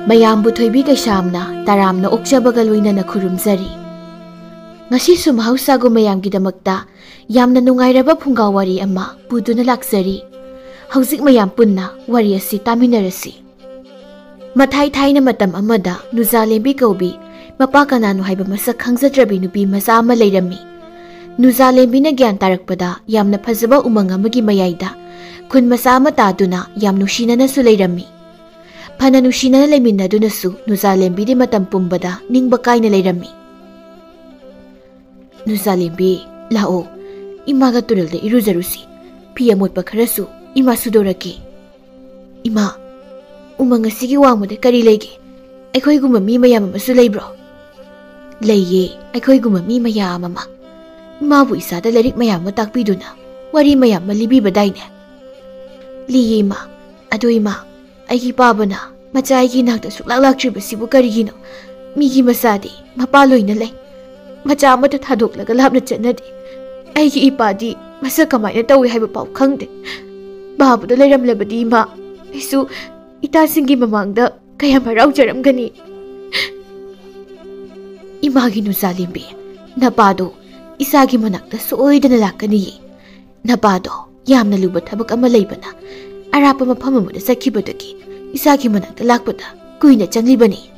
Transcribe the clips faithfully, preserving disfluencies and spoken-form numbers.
ꯃꯌꯥꯝꯕꯨ ꯊꯣꯏꯕꯤ ꯀꯩꯁꯥꯝꯅ ꯇꯔꯥꯝꯅ ꯑꯣꯛꯆꯕꯒ ꯂꯣꯏꯅꯅ ꯈꯨꯔꯨꯝꯖꯔꯤ꯫ ꯉꯁꯤꯁꯨ ꯃꯍꯧꯁꯥꯒꯨꯝ ꯃꯌꯥꯝꯒꯤꯗꯃꯛꯇ ꯌꯥꯝꯅ ꯅꯨꯡꯉꯥꯏꯔꯕ ꯐꯨꯡꯒꯥ ꯋꯥꯔꯤ ꯑꯃ ꯄꯨꯗꯨꯅ ꯂꯥꯛꯆꯔꯤ꯫ ꯍꯧꯖꯤꯛ ꯃꯌꯥꯝ ꯄꯨꯟꯅ ꯋꯥꯔꯤ ꯑꯁꯤ ꯇꯥꯃꯤꯟꯅꯔꯁꯤ꯫ ꯃꯊꯥꯏ ꯊꯥꯏꯅ ꯃꯇꯝ ꯑꯃꯗ ꯅꯨꯖꯥꯂꯦꯝꯕꯤ ꯀꯧꯕꯤ ꯃꯄꯥ ꯀꯅꯥꯅꯣ ꯍꯥꯏꯕ ꯃꯁꯛ ꯈꯪꯖꯗ꯭ꯔꯕꯤ ꯅꯨꯄꯤ ꯃꯆꯥ ꯑꯃ ꯂꯩꯔꯝꯃꯤ꯫ ꯅꯨꯖꯥꯂꯦꯝꯕꯤꯅ ꯒ꯭ꯌꯥꯟ ꯇꯥꯔꯛꯄꯗ ꯌꯥꯝꯅ ꯐꯖꯕ ꯎꯃꯪ ꯑꯃꯒꯤ ꯃꯌꯥꯏꯗ ꯈꯨꯟ ꯃꯆꯥ ꯑꯃ ꯇꯥꯗꯨꯅ ꯌꯥꯝ ꯅꯨꯡꯁꯤꯅꯅꯁꯨ ꯂꯩꯔꯝꯃꯤ꯫ ꯐꯅ ꯅꯨꯡꯁꯤꯅꯅ ꯂꯩꯃꯤꯟꯅꯗꯨꯅꯁꯨ ꯅꯨꯖꯥꯂꯦꯝꯕꯤꯗꯤ ꯃꯇꯝ ꯄꯨꯝꯕꯗ ꯅꯤꯡꯕ ꯀꯥꯏꯅ ꯂꯩꯔꯝꯃꯤ꯫ "ꯅꯨꯖꯥꯂꯦꯝꯕꯤ, ꯂꯥꯛꯑꯣ, ꯏꯃꯥꯒ ꯇꯨꯔꯦꯜꯗ ꯏꯔꯨꯖꯔꯨꯁꯤ꯫ ꯐꯤ ꯑꯃꯣꯠꯄ ꯈꯔꯁꯨ ꯏꯃꯥ ꯁꯨꯗꯣꯔꯛꯀꯦ꯫" "ꯏꯃꯥ, ꯎꯃꯪ ꯑꯁꯤꯒꯤ ꯋꯥꯡꯃꯗ ꯀꯔꯤ ꯂꯩꯒꯦ? ꯑꯩꯈꯣꯏꯒꯨꯝꯕ ꯃꯤ ꯃꯌꯥꯝ ꯑꯃꯁꯨ ꯂꯩꯕ꯭ꯔꯣ?" "ꯂꯩꯌꯦ, ꯑꯩꯈꯣꯏꯒꯨꯝꯕ ꯃꯤ ꯃꯌꯥꯝ ꯑꯃ꯫ ꯏꯃꯥꯕꯨ ꯏꯆꯥꯗ ꯂꯥꯏꯔꯤꯛ ꯃꯌꯥꯝ ꯑꯃ ꯇꯥꯛꯄꯤꯗꯨꯅ ꯋꯥꯔꯤ ꯃꯌꯥꯝ ꯑꯃ ꯂꯤꯕꯤꯕꯗꯥꯏꯅꯦ?" "ꯂꯤꯌꯦ ꯏꯃꯥ꯫ ꯑꯗꯣ ꯏꯃꯥ, ꯑꯩꯒꯤ ꯏꯄꯥꯕꯨꯅ ꯃꯆꯥ ꯑꯩꯒꯤ ꯏꯅꯥꯛꯇ ꯁꯨꯛꯂꯥꯛ ꯂꯥꯛꯇ꯭ꯔꯤꯕꯁꯤꯕꯨ ꯀꯔꯤꯒꯤꯅꯣ? ꯃꯤꯒꯤ ꯃꯆꯥꯗꯤ ꯃꯄꯥ ꯂꯣꯏꯅ ꯂꯩ꯫ ꯃꯆꯥ ꯑꯃꯠꯇ ꯊꯥꯗꯣꯛꯂꯒ ꯂꯥꯞꯅ ꯆꯠꯅꯗꯦ꯫ ꯑꯩꯒꯤ ꯏꯄꯥꯗꯤ ꯃꯁꯛ ꯀꯃꯥꯏꯅ ꯇꯧꯏ ꯍꯥꯏꯕ ꯐꯥꯎ ꯈꯪꯗꯦ꯫ ꯄꯥꯕꯗ ꯂꯩꯔꯝꯂꯕꯗꯤ ꯏꯃꯥ, ꯑꯩꯁꯨ ꯏꯇꯥꯁꯤꯡꯒꯤ ꯃꯃꯥꯡꯗ ꯀꯌꯥꯝ ꯍꯔꯥꯎꯖꯔꯝꯒꯅꯤ꯫" "ꯏꯃꯥꯒꯤ ꯅꯨꯆꯥꯂꯦꯝꯕꯤ, ꯅꯄꯥꯗꯣ ꯏꯆꯥꯒꯤ ꯃꯅꯥꯛꯇ ꯁꯣꯏꯗꯅ ꯂꯥꯛꯀꯅꯤꯌꯦ꯫ ꯅꯄꯥꯗꯣ ꯌꯥꯝꯅ ꯂꯨꯕ ꯊꯕꯛ ꯑꯃ ꯂꯩꯕꯅ ꯑꯔꯥꯞꯄ ꯃꯐꯝ ꯑꯃꯗ ꯆꯠꯈꯤꯕꯗꯒꯤ ꯏꯆꯥꯒꯤ ꯃꯅꯥꯛꯇ ꯂꯥꯛꯄꯗ ꯀꯨꯏꯅ ꯆꯪꯂꯤꯕꯅꯤ꯫"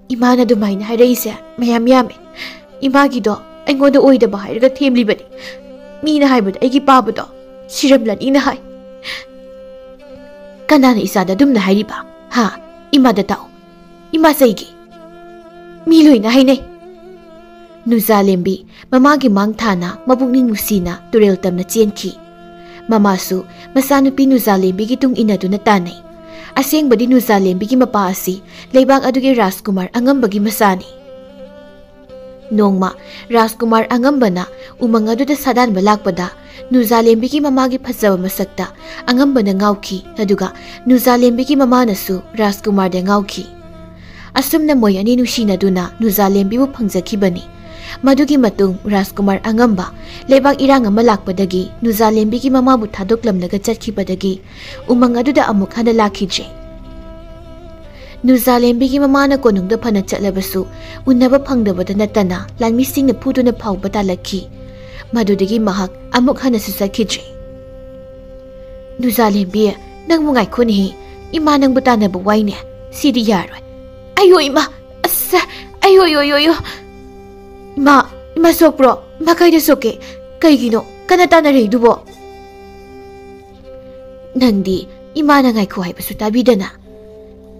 "ꯏꯃꯥꯅ ꯑꯗꯨꯃꯥꯏꯅ ꯍꯥꯏꯔꯛꯏꯁꯦ ꯃꯌꯥꯝ ꯌꯥꯝꯃꯦ꯫ ꯏꯃꯥꯒꯤꯗꯣ ꯑꯩꯉꯣꯟꯗ ꯑꯣꯏꯗꯕ ꯍꯥꯏꯔꯒ ꯊꯦꯝꯂꯤꯕꯅꯤ꯫ ꯃꯤꯅ ꯍꯥꯏꯕꯗ ꯑꯩꯒꯤ ꯄꯥꯕꯗꯣ ꯁꯤꯔꯝꯂꯅꯤꯅ ꯍꯥꯏ꯫" "ꯀꯅꯥꯅ ꯏꯆꯥꯗ ꯑꯗꯨꯝꯅ ꯍꯥꯏꯔꯤꯕ? ꯍꯥ? ꯏꯃꯥꯗ ꯇꯥꯛꯑꯣ꯫ ꯏꯃꯥ ꯆꯩꯒꯦ꯫ ꯃꯤ ꯂꯣꯏꯅ ꯍꯥꯏꯅꯩ꯫" ꯅꯨꯖꯥꯂꯦꯝꯕꯤ ꯃꯃꯥꯒꯤ ꯃꯥꯡ ꯊꯥꯅ ꯃꯄꯨꯛꯅꯤꯡ ꯅꯨꯡꯁꯤꯅ ꯇꯨꯔꯦꯜ ꯇꯝꯅ ꯆꯦꯟꯈꯤ꯫ ꯃꯃꯥꯁꯨ ꯃꯆꯥꯅꯨꯄꯤ ꯅꯨꯖꯥꯂꯦꯝꯕꯤꯒꯤ ꯇꯨꯡ ꯏꯟꯅꯗꯨꯅ ꯇꯥꯟꯅꯩ꯫ ꯑꯁꯦꯡꯕꯗꯤ ꯅꯨꯖꯥꯂꯦꯝꯕꯤꯒꯤ ꯃꯄꯥ ꯑꯁꯤ ꯂꯩꯕꯥꯛ ꯑꯗꯨꯒꯤ ꯔꯥꯖꯀꯨꯃꯥꯔ ꯑꯉꯝꯕꯒꯤ ꯃꯆꯥꯅꯤ꯫ ꯅꯣꯡꯃ ꯔꯥꯖꯀꯨꯃꯥꯔ ꯑꯉꯝꯕꯅ ꯎꯃꯪ ꯑꯗꯨꯗ ꯁꯥꯗꯥꯟꯕ ꯂꯥꯛꯄꯗ ꯅꯨꯖꯥꯂꯦꯝꯕꯤꯒꯤ ꯃꯃꯥꯒꯤ ꯐꯖꯕ ꯃꯁꯛꯇ ꯑꯉꯝꯕꯅ ꯉꯥꯎꯈꯤ, ꯑꯗꯨꯒ ꯅꯨꯖꯥꯂꯦꯝꯕꯤꯒꯤ ꯃꯃꯥꯅꯁꯨ ꯔꯥꯖꯀꯨꯃꯥꯔꯗ ꯉꯥꯎꯈꯤ꯫ ꯑꯁꯨꯝꯅ ꯃꯣꯏ ꯑꯅꯤ ꯅꯨꯡꯁꯤꯅꯗꯨꯅ ꯅꯨꯖꯥꯂꯦꯝꯕꯤꯕꯨ ꯐꯪꯖꯈꯤꯕꯅꯤ꯫ ꯃꯗꯨꯒꯤ ꯃꯇꯨꯡ ꯔꯥꯖꯀꯨꯃꯥꯔ ꯑꯉꯝꯕ ꯂꯩꯕꯥꯛ ꯏꯔꯥꯡ ꯑꯃ ꯂꯥꯛꯄꯗꯒꯤ ꯅꯨꯖꯥꯂꯦꯝꯕꯤꯒꯤ ꯃꯃꯥꯕꯨ ꯊꯥꯗꯣꯛꯂꯝꯂꯒ ꯆꯠꯈꯤꯕꯗꯒꯤ ꯎꯃꯪ ꯑꯗꯨꯗ ꯑꯃꯨꯛ ꯍꯟꯅ ꯂꯥꯛꯈꯤꯗ꯭ꯔꯦ꯫ ꯅꯨꯖꯥꯂꯦꯝꯕꯤꯒꯤ ꯃꯃꯥꯅ ꯀꯣꯅꯨꯡꯗ ꯐꯅ ꯆꯠꯂꯕꯁꯨ ꯎꯅꯕ ꯐꯪꯗꯕꯗ ꯅꯠꯇꯅ ꯂꯥꯟꯃꯤꯁꯤꯡꯅ ꯐꯨꯗꯨꯅ ꯐꯥꯎꯕ ꯇꯥꯜꯂꯛꯈꯤ꯫ ꯃꯗꯨꯗꯒꯤ ꯃꯍꯥꯛ ꯑꯃꯨꯛ ꯍꯟꯅꯁꯨ ꯆꯠꯈꯤꯗ꯭ꯔꯤ꯫ "ꯅꯨꯖꯥꯂꯦꯝꯕꯤ, ꯅꯪꯕꯨ ꯉꯥꯏꯈꯣꯅꯦꯍꯦ꯫ ꯏꯃꯥ ꯅꯪꯕꯨ ꯇꯥꯟꯅꯕ ꯋꯥꯏꯅꯦ꯫ ꯁꯤꯗꯤ ꯌꯥꯔꯣꯏ꯫ ꯑꯌꯣ ꯏꯃꯥ! ꯑꯁ! ꯑꯌꯣ, ꯌꯣ, ꯌꯣ, ꯌꯣ! ꯏꯃꯥ, ꯏꯃꯥ ꯁꯣꯛꯄ꯭ꯔꯣ? ꯏꯃꯥ ꯀꯥꯏꯗ ꯁꯣꯛꯀꯦ? ꯀꯩꯒꯤꯅꯣ? ꯀꯟꯅ ꯇꯥꯟꯅꯔꯛꯏꯗꯨꯕꯣ?" "ꯅꯪꯗꯤ ꯏꯃꯥꯅ ꯉꯥꯏꯈꯣ ꯍꯥꯏꯕꯁꯨ ꯇꯥꯕꯤꯗꯅ꯫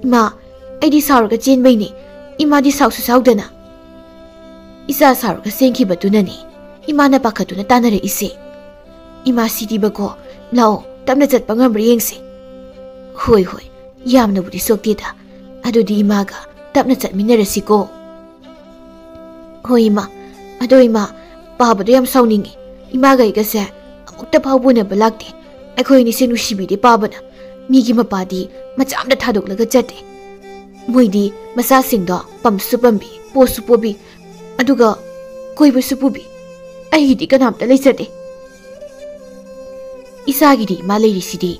ꯏꯃꯥ, ꯑꯩꯗꯤ ꯁꯥꯎꯔꯒ ꯆꯦꯟꯕꯩꯅꯦ꯫ ꯏꯃꯥꯗꯤ ꯁꯥꯎꯁꯨ ꯁꯥꯎꯗꯅ꯫ ꯏꯆꯥ ꯁꯥꯎꯔꯒ ꯆꯦꯟꯈꯤꯕꯗꯨꯅꯅꯦ ꯏꯃꯥꯅ ꯄꯥꯈꯠꯇꯨꯅ ꯇꯥꯟꯅꯔꯛꯏꯁꯦ꯫ ꯏꯃꯥ ꯁꯤꯗꯤꯕꯀꯣ, ꯂꯥꯛꯑꯣ, ꯇꯞꯅ ꯆꯠꯄ ꯉꯝꯕ꯭ꯔꯥ ꯌꯦꯡꯁꯦ꯫" "ꯍꯣꯏ, ꯍꯣꯏ, ꯌꯥꯝꯅꯕꯨꯗꯤ ꯁꯣꯛꯇꯦꯗ꯫ ꯑꯗꯨꯗꯤ ꯏꯃꯥꯒ ꯇꯞꯅ ꯆꯠꯃꯤꯟꯅꯔꯁꯤꯀꯣ꯫" "ꯍꯣꯏ ꯏꯃꯥ, ꯑꯗꯣ ꯏꯃꯥ, ꯄꯥꯕꯗꯣ ꯌꯥꯝ ꯁꯥꯎꯅꯤꯡꯉꯤ꯫ ꯏꯃꯥꯒ ꯑꯩꯒꯁꯦ ꯑꯃꯨꯛꯇ ꯐꯥꯎꯕ ꯎꯅꯕ ꯂꯥꯛꯇꯦ꯫ ꯑꯩꯈꯣꯏ ꯑꯅꯤꯁꯦ ꯅꯨꯡꯁꯤꯕꯤꯗꯦ ꯄꯥꯕꯅ꯫ ꯃꯤꯒꯤ ꯃꯄꯥꯗꯤ ꯃꯆꯥ ꯑꯝꯇ ꯊꯥꯗꯣꯛꯂꯒ ꯆꯠꯇꯦ꯫ ꯃꯣꯏꯗꯤ ꯃꯆꯥꯁꯤꯡꯗꯣ ꯄꯝꯁꯨ ꯄꯝꯕꯤ, ꯄꯣꯁꯨ ꯄꯣꯕꯤ, ꯑꯗꯨꯒ ꯀꯣꯏꯕꯁꯨ ꯄꯨꯕꯤ꯫ ꯑꯩꯒꯤꯗꯤ ꯀꯅꯥꯝꯇ ꯂꯩꯖꯗꯦ꯫" "ꯏꯆꯥꯒꯤꯗꯤ ꯏꯃꯥ ꯂꯩꯔꯤꯁꯤꯗꯤ꯫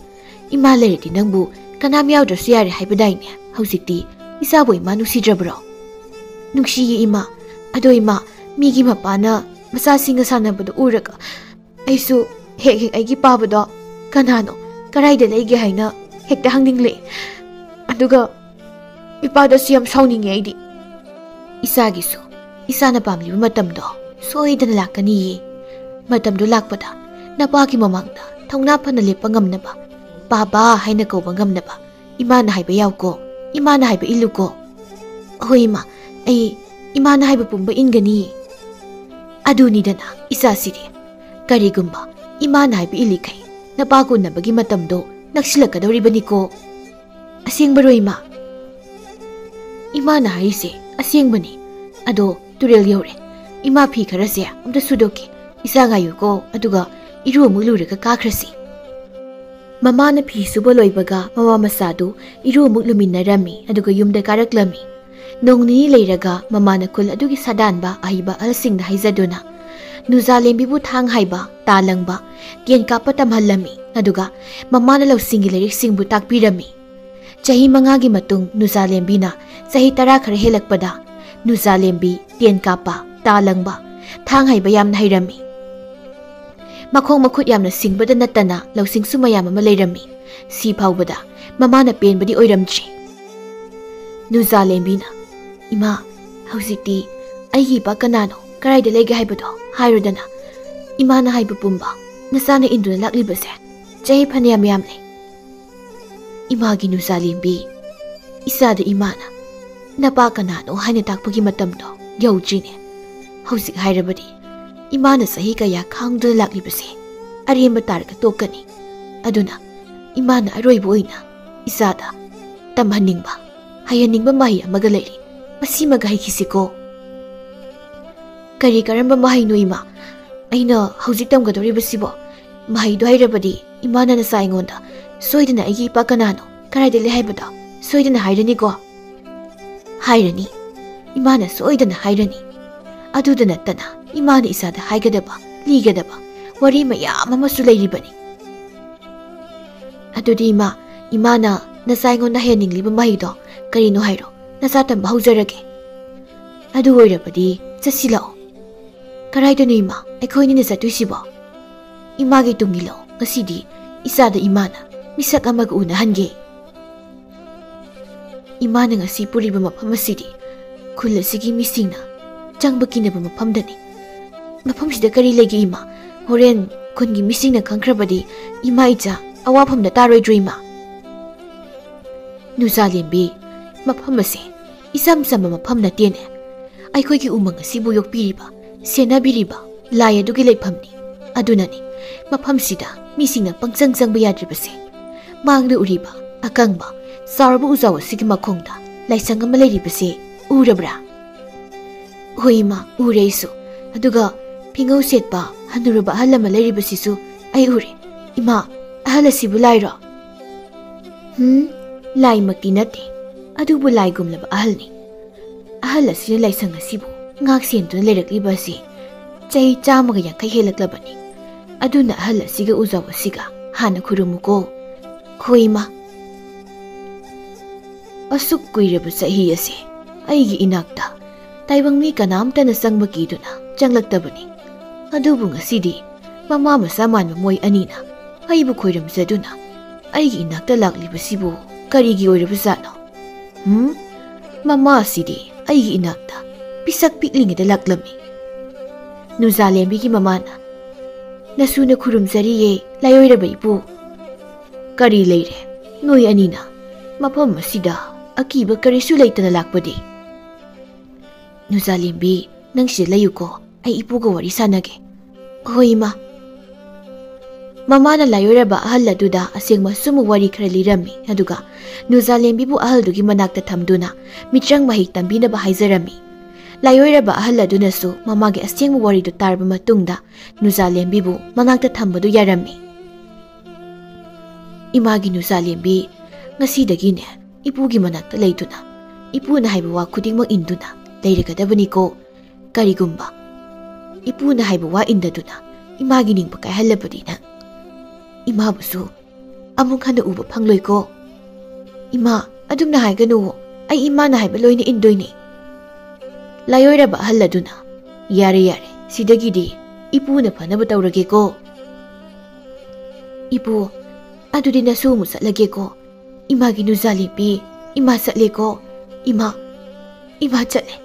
ꯏꯃꯥ ꯂꯩꯔꯗꯤ ꯅꯪꯕꯨ ꯀꯅꯥꯝ ꯌꯥꯎꯗ꯭ꯔꯁꯨ ꯌꯥꯔꯦ ꯍꯥꯏꯕꯗꯥꯏꯅꯦ? ꯍꯧꯖꯤꯛꯇꯤ ꯏꯆꯥꯕꯨ ꯏꯃꯥ ꯅꯨꯡꯁꯤꯗ꯭ꯔꯕ꯭ꯔꯣ?" "ꯅꯨꯡꯁꯤꯌꯦ ꯏꯃꯥ꯫ ꯑꯗꯣ ꯏꯃꯥ, ꯃꯤꯒꯤ ꯃꯄꯥꯅ ꯃꯆꯥꯁꯤꯡꯒ ꯁꯥꯟꯅꯕꯗꯣ ꯎꯔꯒ ꯑꯩꯁꯨ ꯍꯦꯛ ꯍꯦꯛ ꯑꯩꯒꯤ ꯄꯥꯕꯗꯣ ꯀꯅꯥꯅꯣ, ꯀꯗꯥꯏꯗ ꯂꯩꯒꯦ ꯍꯥꯏꯅ ꯍꯦꯛꯇ ꯍꯪꯅꯤꯡꯂꯛꯑꯦ꯫ ꯑꯗꯨꯒ ꯏꯄꯥꯗꯁꯨ ꯌꯥꯝ ꯁꯥꯎꯅꯤꯡꯉꯦ ꯑꯩꯗꯤ꯫" "ꯏꯆꯥꯒꯤꯁꯨ ꯏꯆꯥꯅ ꯄꯥꯝꯂꯤꯕ ꯃꯇꯝꯗꯣ ꯁꯣꯏꯗꯅ ꯂꯥꯛꯀꯅꯤꯌꯦ꯫ ꯃꯇꯝꯗꯨ ꯂꯥꯛꯄꯗ ꯅꯄꯥꯒꯤ ꯃꯃꯥꯡꯗ ꯊꯧꯅꯥ ꯐꯅ ꯂꯦꯞꯄ ꯉꯝꯅꯕ, ꯄꯥꯕ ꯍꯥꯏꯅ ꯀꯧꯕ ꯉꯝꯅꯕ ꯏꯃꯥꯅ ꯍꯥꯏꯕ ꯌꯥꯎꯀꯣ, ꯏꯃꯥꯅ ꯍꯥꯏꯕ ꯏꯜꯂꯨꯀꯣ꯫" "ꯍꯣꯏ ꯏꯃꯥ, ꯑꯩ ꯏꯃꯥꯅ ꯍꯥꯏꯕ ꯄꯨꯝꯕ ꯏꯟꯒꯅꯤ꯫" "ꯑꯗꯨꯅꯤꯗꯅ ꯏꯆꯥꯁꯤꯗꯤ꯫ ꯀꯔꯤꯒꯨꯝꯕ ꯏꯃꯥꯅ ꯍꯥꯏꯕ ꯏꯜꯂꯤꯈꯩ ꯅꯄꯥ ꯎꯅꯕꯒꯤ ꯃꯇꯝꯗꯣ ꯅꯛꯁꯤꯜꯂꯛꯀꯗꯧꯔꯤꯕꯅꯤꯀꯣ꯫" "ꯑꯁꯦꯡꯕꯔꯣ ꯏꯃꯥ?" "ꯏꯃꯥꯅ ꯍꯥꯏꯔꯤꯁꯦ ꯑꯁꯦꯡꯕꯅꯤ꯫ ꯑꯗꯣ ꯇꯨꯔꯦꯜ ꯌꯧꯔꯦ꯫ ꯏꯃꯥ ꯐꯤ ꯈꯔꯁꯦ ꯑꯝꯇ ꯁꯨꯗꯣꯛꯀꯦ꯫ ꯏꯆꯥ ꯉꯥꯏꯌꯨꯀꯣ, ꯑꯗꯨꯒ ꯏꯔꯨ ꯑꯃꯨꯛ ꯂꯨꯔꯒ ꯀꯥꯈ꯭ꯔꯁꯤ꯫" ꯃꯃꯥꯅ ꯐꯤ ꯁꯨꯕ ꯂꯣꯏꯕꯒ ꯃꯃꯥ ꯃꯆꯥꯗꯨ ꯏꯔꯨ ꯑꯃꯨꯛ ꯂꯨꯃꯤꯟꯅꯔꯝꯃꯤ, ꯑꯗꯨꯒ ꯌꯨꯝꯗ ꯀꯥꯔꯛꯂꯝꯃꯤ꯫ ꯅꯣꯡ ꯅꯤꯅꯤ ꯂꯩꯔꯒ ꯃꯃꯥꯅ ꯈꯨꯜ ꯑꯗꯨꯒꯤ ꯁꯥꯗꯥꯟꯕ ꯑꯍꯩꯕ ꯑꯍꯜꯁꯤꯡꯗ ꯍꯥꯏꯖꯗꯨꯅ ꯅꯨꯖꯥꯂꯦꯝꯕꯤꯕꯨ ꯊꯥꯡ ꯍꯥꯏꯕ, ꯇꯥ ꯂꯪꯕ, ꯀꯦꯟ ꯀꯥꯞꯄ ꯇꯝꯍꯜꯂꯝꯃꯤ, ꯑꯗꯨꯒ ꯃꯃꯥꯅ ꯂꯧꯁꯤꯡꯒꯤ ꯂꯥꯏꯔꯤꯛꯁꯤꯡꯕꯨ ꯇꯥꯛꯄꯤꯔꯝꯃꯤ꯫ ꯆꯍꯤ ꯃꯉꯥꯒꯤ ꯃꯇꯨꯡ ꯅꯨꯖꯥꯂꯦꯝꯕꯤꯅ ꯆꯍꯤ ꯇꯔꯥ ꯈꯔ ꯍꯦꯜꯂꯛꯄꯗ ꯅꯨꯖꯥꯂꯦꯝꯕꯤ ꯇꯦꯟ ꯀꯥꯞꯄ, ꯇꯥ ꯂꯪꯕ, ꯊꯥꯡ ꯍꯩꯕ ꯌꯥꯝꯅ ꯍꯩꯔꯝꯃꯤ꯫ ꯃꯈꯣꯡ ꯃꯈꯨꯠ ꯌꯥꯝꯅ ꯁꯤꯡꯕꯗ ꯅꯠꯇꯅ ꯂꯧꯁꯤꯡꯁꯨ ꯃꯌꯥꯝ ꯑꯃ ꯂꯩꯔꯝꯃꯤ꯫ ꯁꯤ ꯐꯥꯎꯕꯗ ꯃꯃꯥꯅ ꯄꯦꯟꯕꯗꯤ ꯑꯣꯏꯔꯝꯗ꯭ꯔꯤ꯫ ꯅꯨꯖꯥꯂꯦꯝꯕꯤꯅ, "ꯏꯃꯥ, ꯍꯧꯖꯤꯛꯇꯤ ꯑꯩꯒꯤ ꯏꯄꯥ ꯀꯅꯥꯅꯣ, ꯀꯗꯥꯏꯗ ꯂꯩꯒꯦ ꯍꯥꯏꯕꯗꯣ ꯍꯥꯏꯔꯨꯗꯅ꯫ ꯏꯃꯥꯅ ꯍꯥꯏꯕ ꯄꯨꯝꯕ ꯅꯆꯥꯅ ꯏꯟꯗꯨꯅ ꯂꯥꯛꯂꯤꯕꯁꯦ ꯆꯍꯤ ꯐꯅꯌꯥꯝ ꯌꯥꯝꯂꯦ꯫" ꯏꯃꯥꯒꯤ ꯅꯨꯖꯥꯂꯦꯝꯕꯤ, ꯏꯆꯥꯗ ꯏꯃꯥꯅ "ꯅꯄꯥ ꯀꯅꯥꯅꯣ?" ꯍꯥꯏꯅ ꯇꯥꯛꯄꯒꯤ ꯃꯇꯝꯗꯣ ꯌꯧꯗ꯭ꯔꯤꯅꯦ꯫ ꯍꯧꯖꯤꯛ ꯍꯥꯏꯔꯕꯗꯤ ꯏꯃꯥꯅ ꯆꯍꯤ ꯀꯌꯥ ꯈꯥꯡꯗꯨꯅ ꯂꯥꯛꯂꯤꯕꯁꯦ ꯑꯔꯦꯝꯕ ꯇꯥꯔꯒ ꯇꯣꯛꯀꯅꯤ꯫ ꯑꯗꯨꯅ ꯏꯃꯥꯅ ꯑꯔꯣꯏꯕ ꯑꯣꯏꯅ ꯏꯆꯥꯗ ꯇꯝꯍꯟꯅꯤꯡꯕ, ꯍꯩꯍꯟꯅꯤꯡꯕ ꯃꯍꯩ ꯑꯃꯒ ꯂꯩꯔꯤ꯫ ꯃꯁꯤꯃꯒ ꯍꯩꯈꯤꯁꯤꯀꯣ꯫ "ꯀꯔꯤ ꯀꯔꯝꯕ ꯃꯍꯩꯅꯣ, ꯏꯃꯥ? ꯑꯩꯅ ꯍꯧꯖꯤꯛ ꯇꯝꯒꯗꯧꯔꯤꯕꯁꯤꯕꯣ? ꯃꯍꯩꯗꯣ ꯍꯩꯔꯕꯗꯤ ꯏꯃꯥꯅ ꯅꯆꯥ ꯑꯩꯉꯣꯟꯗ ꯁꯣꯏꯗꯅ ꯑꯩꯒꯤ ꯏꯄꯥ ꯀꯅꯥꯅꯣ, ꯀꯗꯥꯏꯗ ꯂꯩ ꯍꯥꯏꯕꯗꯣ ꯁꯣꯏꯗꯅ ꯍꯥꯏꯔꯅꯤꯀꯣ?" "ꯍꯥꯏꯔꯅꯤ꯫ ꯏꯃꯥꯅ ꯁꯣꯏꯗꯅ ꯍꯥꯏꯔꯅꯤ꯫ ꯑꯗꯨꯗ ꯅꯠꯇꯅ ꯏꯃꯥꯅ ꯏꯆꯥꯗ ꯍꯥꯏꯒꯗꯕ, ꯂꯤꯒꯗꯕ ꯋꯥꯔꯤ ꯃꯌꯥꯝ ꯑꯃꯁꯨ ꯂꯩꯔꯤꯕꯅꯤ꯫" "ꯑꯗꯨꯗꯤ ꯏꯃꯥ, ꯏꯃꯥꯅ ꯅꯆꯥ ꯑꯩꯉꯣꯟꯗ ꯍꯩꯍꯟꯅꯤꯡꯂꯤꯕ ꯃꯍꯩꯗꯣ ꯀꯔꯤꯅꯣ ꯍꯥꯏꯔꯣ꯫ ꯅꯆꯥ ꯇꯝꯕ ꯍꯧꯖꯔꯒꯦ꯫" "ꯑꯗꯨ ꯑꯣꯏꯔꯕꯗꯤ ꯆꯠꯁꯤ ꯂꯥꯛꯑꯣ꯫" "ꯀꯗꯥꯏꯗꯅꯣ ꯏꯃꯥ ꯑꯩꯈꯣꯏꯅꯤꯅ ꯆꯠꯇꯣꯏꯁꯤꯕꯣ?" "ꯏꯃꯥꯒꯤ ꯇꯨꯡ ꯏꯜꯂꯣ꯫ ꯉꯁꯤꯗꯤ ꯏꯆꯥꯗ ꯏꯃꯥꯅ ꯃꯤꯁꯛ ꯑꯃꯒ ꯎꯅꯍꯟꯒꯦ꯫" ꯏꯃꯥꯅ ꯉꯁꯤ ꯄꯨꯔꯤꯕ ꯃꯐꯝ ꯑꯁꯤꯗꯤ ꯈꯨꯜ ꯑꯁꯤꯒꯤ ꯃꯤꯁꯤꯡꯅ ꯆꯪꯕ ꯀꯤꯅꯕ ꯃꯐꯝꯗꯅꯤ꯫ "ꯃꯐꯝꯁꯤꯗ ꯀꯔꯤ ꯂꯩꯒꯦ ꯏꯃꯥ? ꯍꯣꯔꯦꯟ ꯈꯨꯟꯒꯤ ꯃꯤꯁꯤꯡꯅ ꯈꯪꯈ꯭ꯔꯕꯗꯤ ꯏꯃꯥ ꯏꯆꯥ ꯑꯋꯥꯐꯝꯗ ꯇꯥꯔꯣꯏꯗ꯭ꯔꯣ ꯏꯃꯥ?" "ꯅꯨꯖꯥꯂꯦꯝꯕꯤ, ꯃꯐꯝ ꯑꯁꯦ ꯏꯆꯝ ꯆꯝꯕ ꯃꯐꯝ ꯅꯠꯇꯦꯅꯦ꯫ ꯑꯩꯈꯣꯏꯒꯤ ꯎꯃꯪ ꯑꯁꯤꯕꯨ ꯌꯣꯛꯄꯤꯔꯤꯕ, ꯁꯦꯟꯅꯕꯤꯔꯤꯕ ꯂꯥꯏ ꯑꯗꯨꯒꯤ ꯂꯩꯐꯝꯅꯤ꯫ ꯑꯗꯨꯅꯅꯤ ꯃꯐꯝꯁꯤꯗ ꯃꯤꯁꯤꯡꯅ ꯄꯪꯆꯪ ꯆꯪꯕ ꯌꯥꯗ꯭ꯔꯤꯕꯁꯦ꯫ ꯃꯥꯡꯗ ꯎꯔꯤꯕ ꯑꯀꯪꯕ, ꯆꯥꯎꯔꯕ ꯎꯖꯥꯎ ꯑꯁꯤꯒꯤ ꯃꯈꯣꯡꯗ ꯂꯥꯏꯁꯪ ꯑꯃ ꯂꯩꯔꯤꯕꯁꯦ ꯎꯔꯕ꯭ꯔꯥ?" "ꯍꯣꯏ ꯏꯃꯥ, ꯎꯔꯦ ꯑꯩꯁꯨ꯫ ꯑꯗꯨꯒ ꯐꯤꯉꯧ ꯁꯦꯠꯄ ꯍꯅꯨꯔꯕ ꯑꯍꯜ ꯑꯃ ꯂꯩꯔꯤꯕꯁꯤꯁꯨ ꯑꯩ ꯎꯔꯦ꯫ ꯏꯃꯥ, ꯑꯍꯜ ꯑꯁꯤꯕꯨ ꯂꯥꯏꯔꯣ?" "ꯍꯨꯝ, ꯂꯥꯏꯃꯛꯇꯤ ꯅꯠꯇꯦ, ꯑꯗꯨꯕꯨ ꯂꯥꯏꯒꯨꯝꯂꯕ ꯑꯍꯜꯅꯤ꯫ ꯑꯍꯜ ꯑꯁꯤꯅ ꯂꯥꯏꯁꯪ ꯑꯁꯤꯕꯨ ꯉꯥꯛ ꯁꯦꯟꯗꯨꯅ ꯂꯩꯔꯛꯂꯤꯕ ꯑꯁꯤ ꯆꯍꯤ ꯆꯥꯝꯃꯒ ꯌꯥꯡꯈꯩ ꯍꯦꯜꯂꯛꯂꯕꯅꯤ꯫ ꯑꯗꯨꯅ ꯑꯍꯜ ꯑꯁꯤꯒ ꯎꯖꯥꯎ ꯑꯁꯤꯒ ꯍꯥꯟꯅ ꯈꯨꯔꯨꯝꯃꯨꯀꯣ꯫" "ꯍꯣꯏ ꯏꯃꯥ꯫" ꯑꯁꯨꯛ ꯀꯨꯏꯔꯕ ꯆꯍꯤ ꯑꯁꯦ ꯑꯩꯒꯤ ꯏꯅꯥꯛꯇ ꯇꯥꯏꯕꯪ ꯃꯤ ꯀꯅꯥꯝꯇꯅ ꯆꯪꯕ ꯀꯤꯗꯨꯅ ꯆꯪꯂꯛꯇꯕꯅꯤ꯫ ꯑꯗꯨꯕꯨ ꯉꯁꯤꯗꯤ ꯃꯃꯥ ꯃꯆꯥ ꯃꯥꯟꯕ ꯃꯣꯏ ꯑꯅꯤꯅ ꯑꯩꯕꯨ ꯈꯣꯏꯔꯝꯖꯗꯨꯅ ꯑꯩꯒꯤ ꯏꯅꯥꯛꯇ ꯂꯥꯛꯂꯤꯕꯁꯤꯕꯨ ꯀꯔꯤꯒꯤ ꯑꯣꯏꯔꯕꯖꯥꯠꯅꯣ? ꯍꯨꯝ? ꯃꯃꯥ ꯑꯁꯤꯗꯤ ꯑꯩꯒꯤ ꯏꯅꯥꯛꯇ ꯄꯤꯁꯛ ꯄꯤꯛꯂꯤꯉꯩꯗ ꯂꯥꯛꯂꯝꯃꯤ꯫ ꯅꯨꯖꯥꯂꯦꯝꯕꯤꯒꯤ ꯃꯃꯥꯅ, "ꯅꯁꯨꯅ ꯈꯨꯔꯨꯝꯖꯔꯤꯌꯦ, ꯂꯥꯏꯑꯣꯏꯔꯕ ꯏꯄꯨ꯫" "ꯀꯔꯤ ꯂꯩꯔꯦ? ꯅꯣꯏ ꯑꯅꯤꯅ ꯃꯐꯝ ꯑꯁꯤꯗ ꯑꯀꯤꯕ ꯀꯔꯤꯁꯨ ꯂꯩꯇꯅ ꯂꯥꯛꯄꯗꯤ?" "ꯅꯨꯖꯥꯂꯦꯝꯕꯤ, ꯅꯪ ꯁꯤꯗ ꯂꯩꯌꯨꯀꯣ, ꯑꯩ ꯏꯄꯨꯒ ꯋꯥꯔꯤ ꯁꯥꯟꯅꯒꯦ꯫" "ꯍꯣꯏ, ꯏꯃꯥ꯫" ꯃꯃꯥꯅ ꯂꯥꯏꯑꯣꯏꯔꯕ ꯑꯍꯜ ꯑꯗꯨꯗ ꯑꯁꯦꯡꯕ ꯑꯆꯨꯝꯕ ꯋꯥꯔꯤ ꯈꯔ ꯂꯤꯔꯝꯃꯤ, ꯑꯗꯨꯒ ꯅꯨꯖꯥꯂꯦꯝꯕꯤꯕꯨ ꯑꯍꯜꯗꯨꯒꯤ ꯃꯅꯥꯛꯇ ꯊꯝꯗꯨꯅ ꯃꯤꯇ꯭ꯔꯪ ꯃꯍꯩ ꯇꯝꯕꯤꯅꯕ ꯍꯥꯏꯖꯔꯝꯃꯤ꯫ ꯂꯥꯏꯑꯣꯏꯔꯕ ꯑꯍꯜ ꯑꯗꯨꯅꯁꯨ ꯃꯃꯥꯒꯤ ꯑꯁꯦꯡꯕ ꯋꯥꯔꯤꯗꯨ ꯇꯥꯔꯕ ꯃꯇꯨꯡꯗ ꯅꯨꯖꯥꯂꯦꯝꯕꯤꯕꯨ ꯃꯅꯥꯛꯇ ꯊꯝꯕꯗꯨ ꯌꯥꯔꯝꯃꯤ꯫ "ꯏꯃꯥꯒꯤ ꯅꯨꯖꯥꯂꯦꯝꯕꯤ, ꯉꯁꯤꯗꯒꯤꯅꯦ ꯏꯄꯨꯒꯤ ꯃꯅꯥꯛꯇ ꯂꯩꯗꯨꯅ ꯏꯄꯨꯅ ꯍꯥꯏꯕ ꯋꯥ ꯈꯨꯗꯤꯡꯃꯛ ꯏꯟꯗꯨꯅ ꯂꯩꯔꯒꯗꯕꯅꯤꯀꯣ꯫ ꯀꯔꯤꯒꯨꯝꯕ ꯏꯄꯨꯅ ꯍꯥꯏꯕ ꯋꯥ ꯏꯟꯗꯗꯨꯅ ꯏꯃꯥꯒꯤ ꯅꯤꯡꯕ ꯀꯥꯏꯍꯜꯂꯕꯗꯤ ꯅꯪ, ꯏꯃꯥꯕꯨꯁꯨ ꯑꯃꯨꯛ ꯍꯟꯅ ꯎꯕ ꯐꯪꯂꯣꯏꯀꯣ꯫" "ꯏꯃꯥ, ꯑꯗꯨꯝꯅ ꯍꯥꯏꯒꯅꯨ, ꯑꯩ ꯏꯃꯥꯅ ꯍꯥꯏꯕ ꯂꯣꯏꯅ ꯏꯟꯗꯣꯏꯅꯦ꯫" ꯂꯥꯏꯑꯣꯏꯔꯕ ꯑꯍꯜ ꯑꯗꯨꯅ, "ꯌꯥꯔꯦ, ꯌꯥꯔꯦ, ꯁꯤꯗꯒꯤꯗꯤ ꯏꯄꯨꯅ ꯐꯅꯕ ꯇꯧꯔꯒꯦꯀꯣ꯫" "ꯏꯄꯨ, ꯑꯗꯨꯗꯤ ꯅꯁꯨ ꯑꯃꯨꯛ ꯆꯠꯂꯒꯦꯀꯣ꯫ ꯏꯃꯥꯒꯤ ꯅꯨꯖꯥꯂꯦꯝꯕꯤ, ꯏꯃꯥ ꯆꯠꯂꯦꯀꯣ꯫ ꯏꯃꯥ, ꯏꯃꯥ ꯆꯠꯂꯦ꯫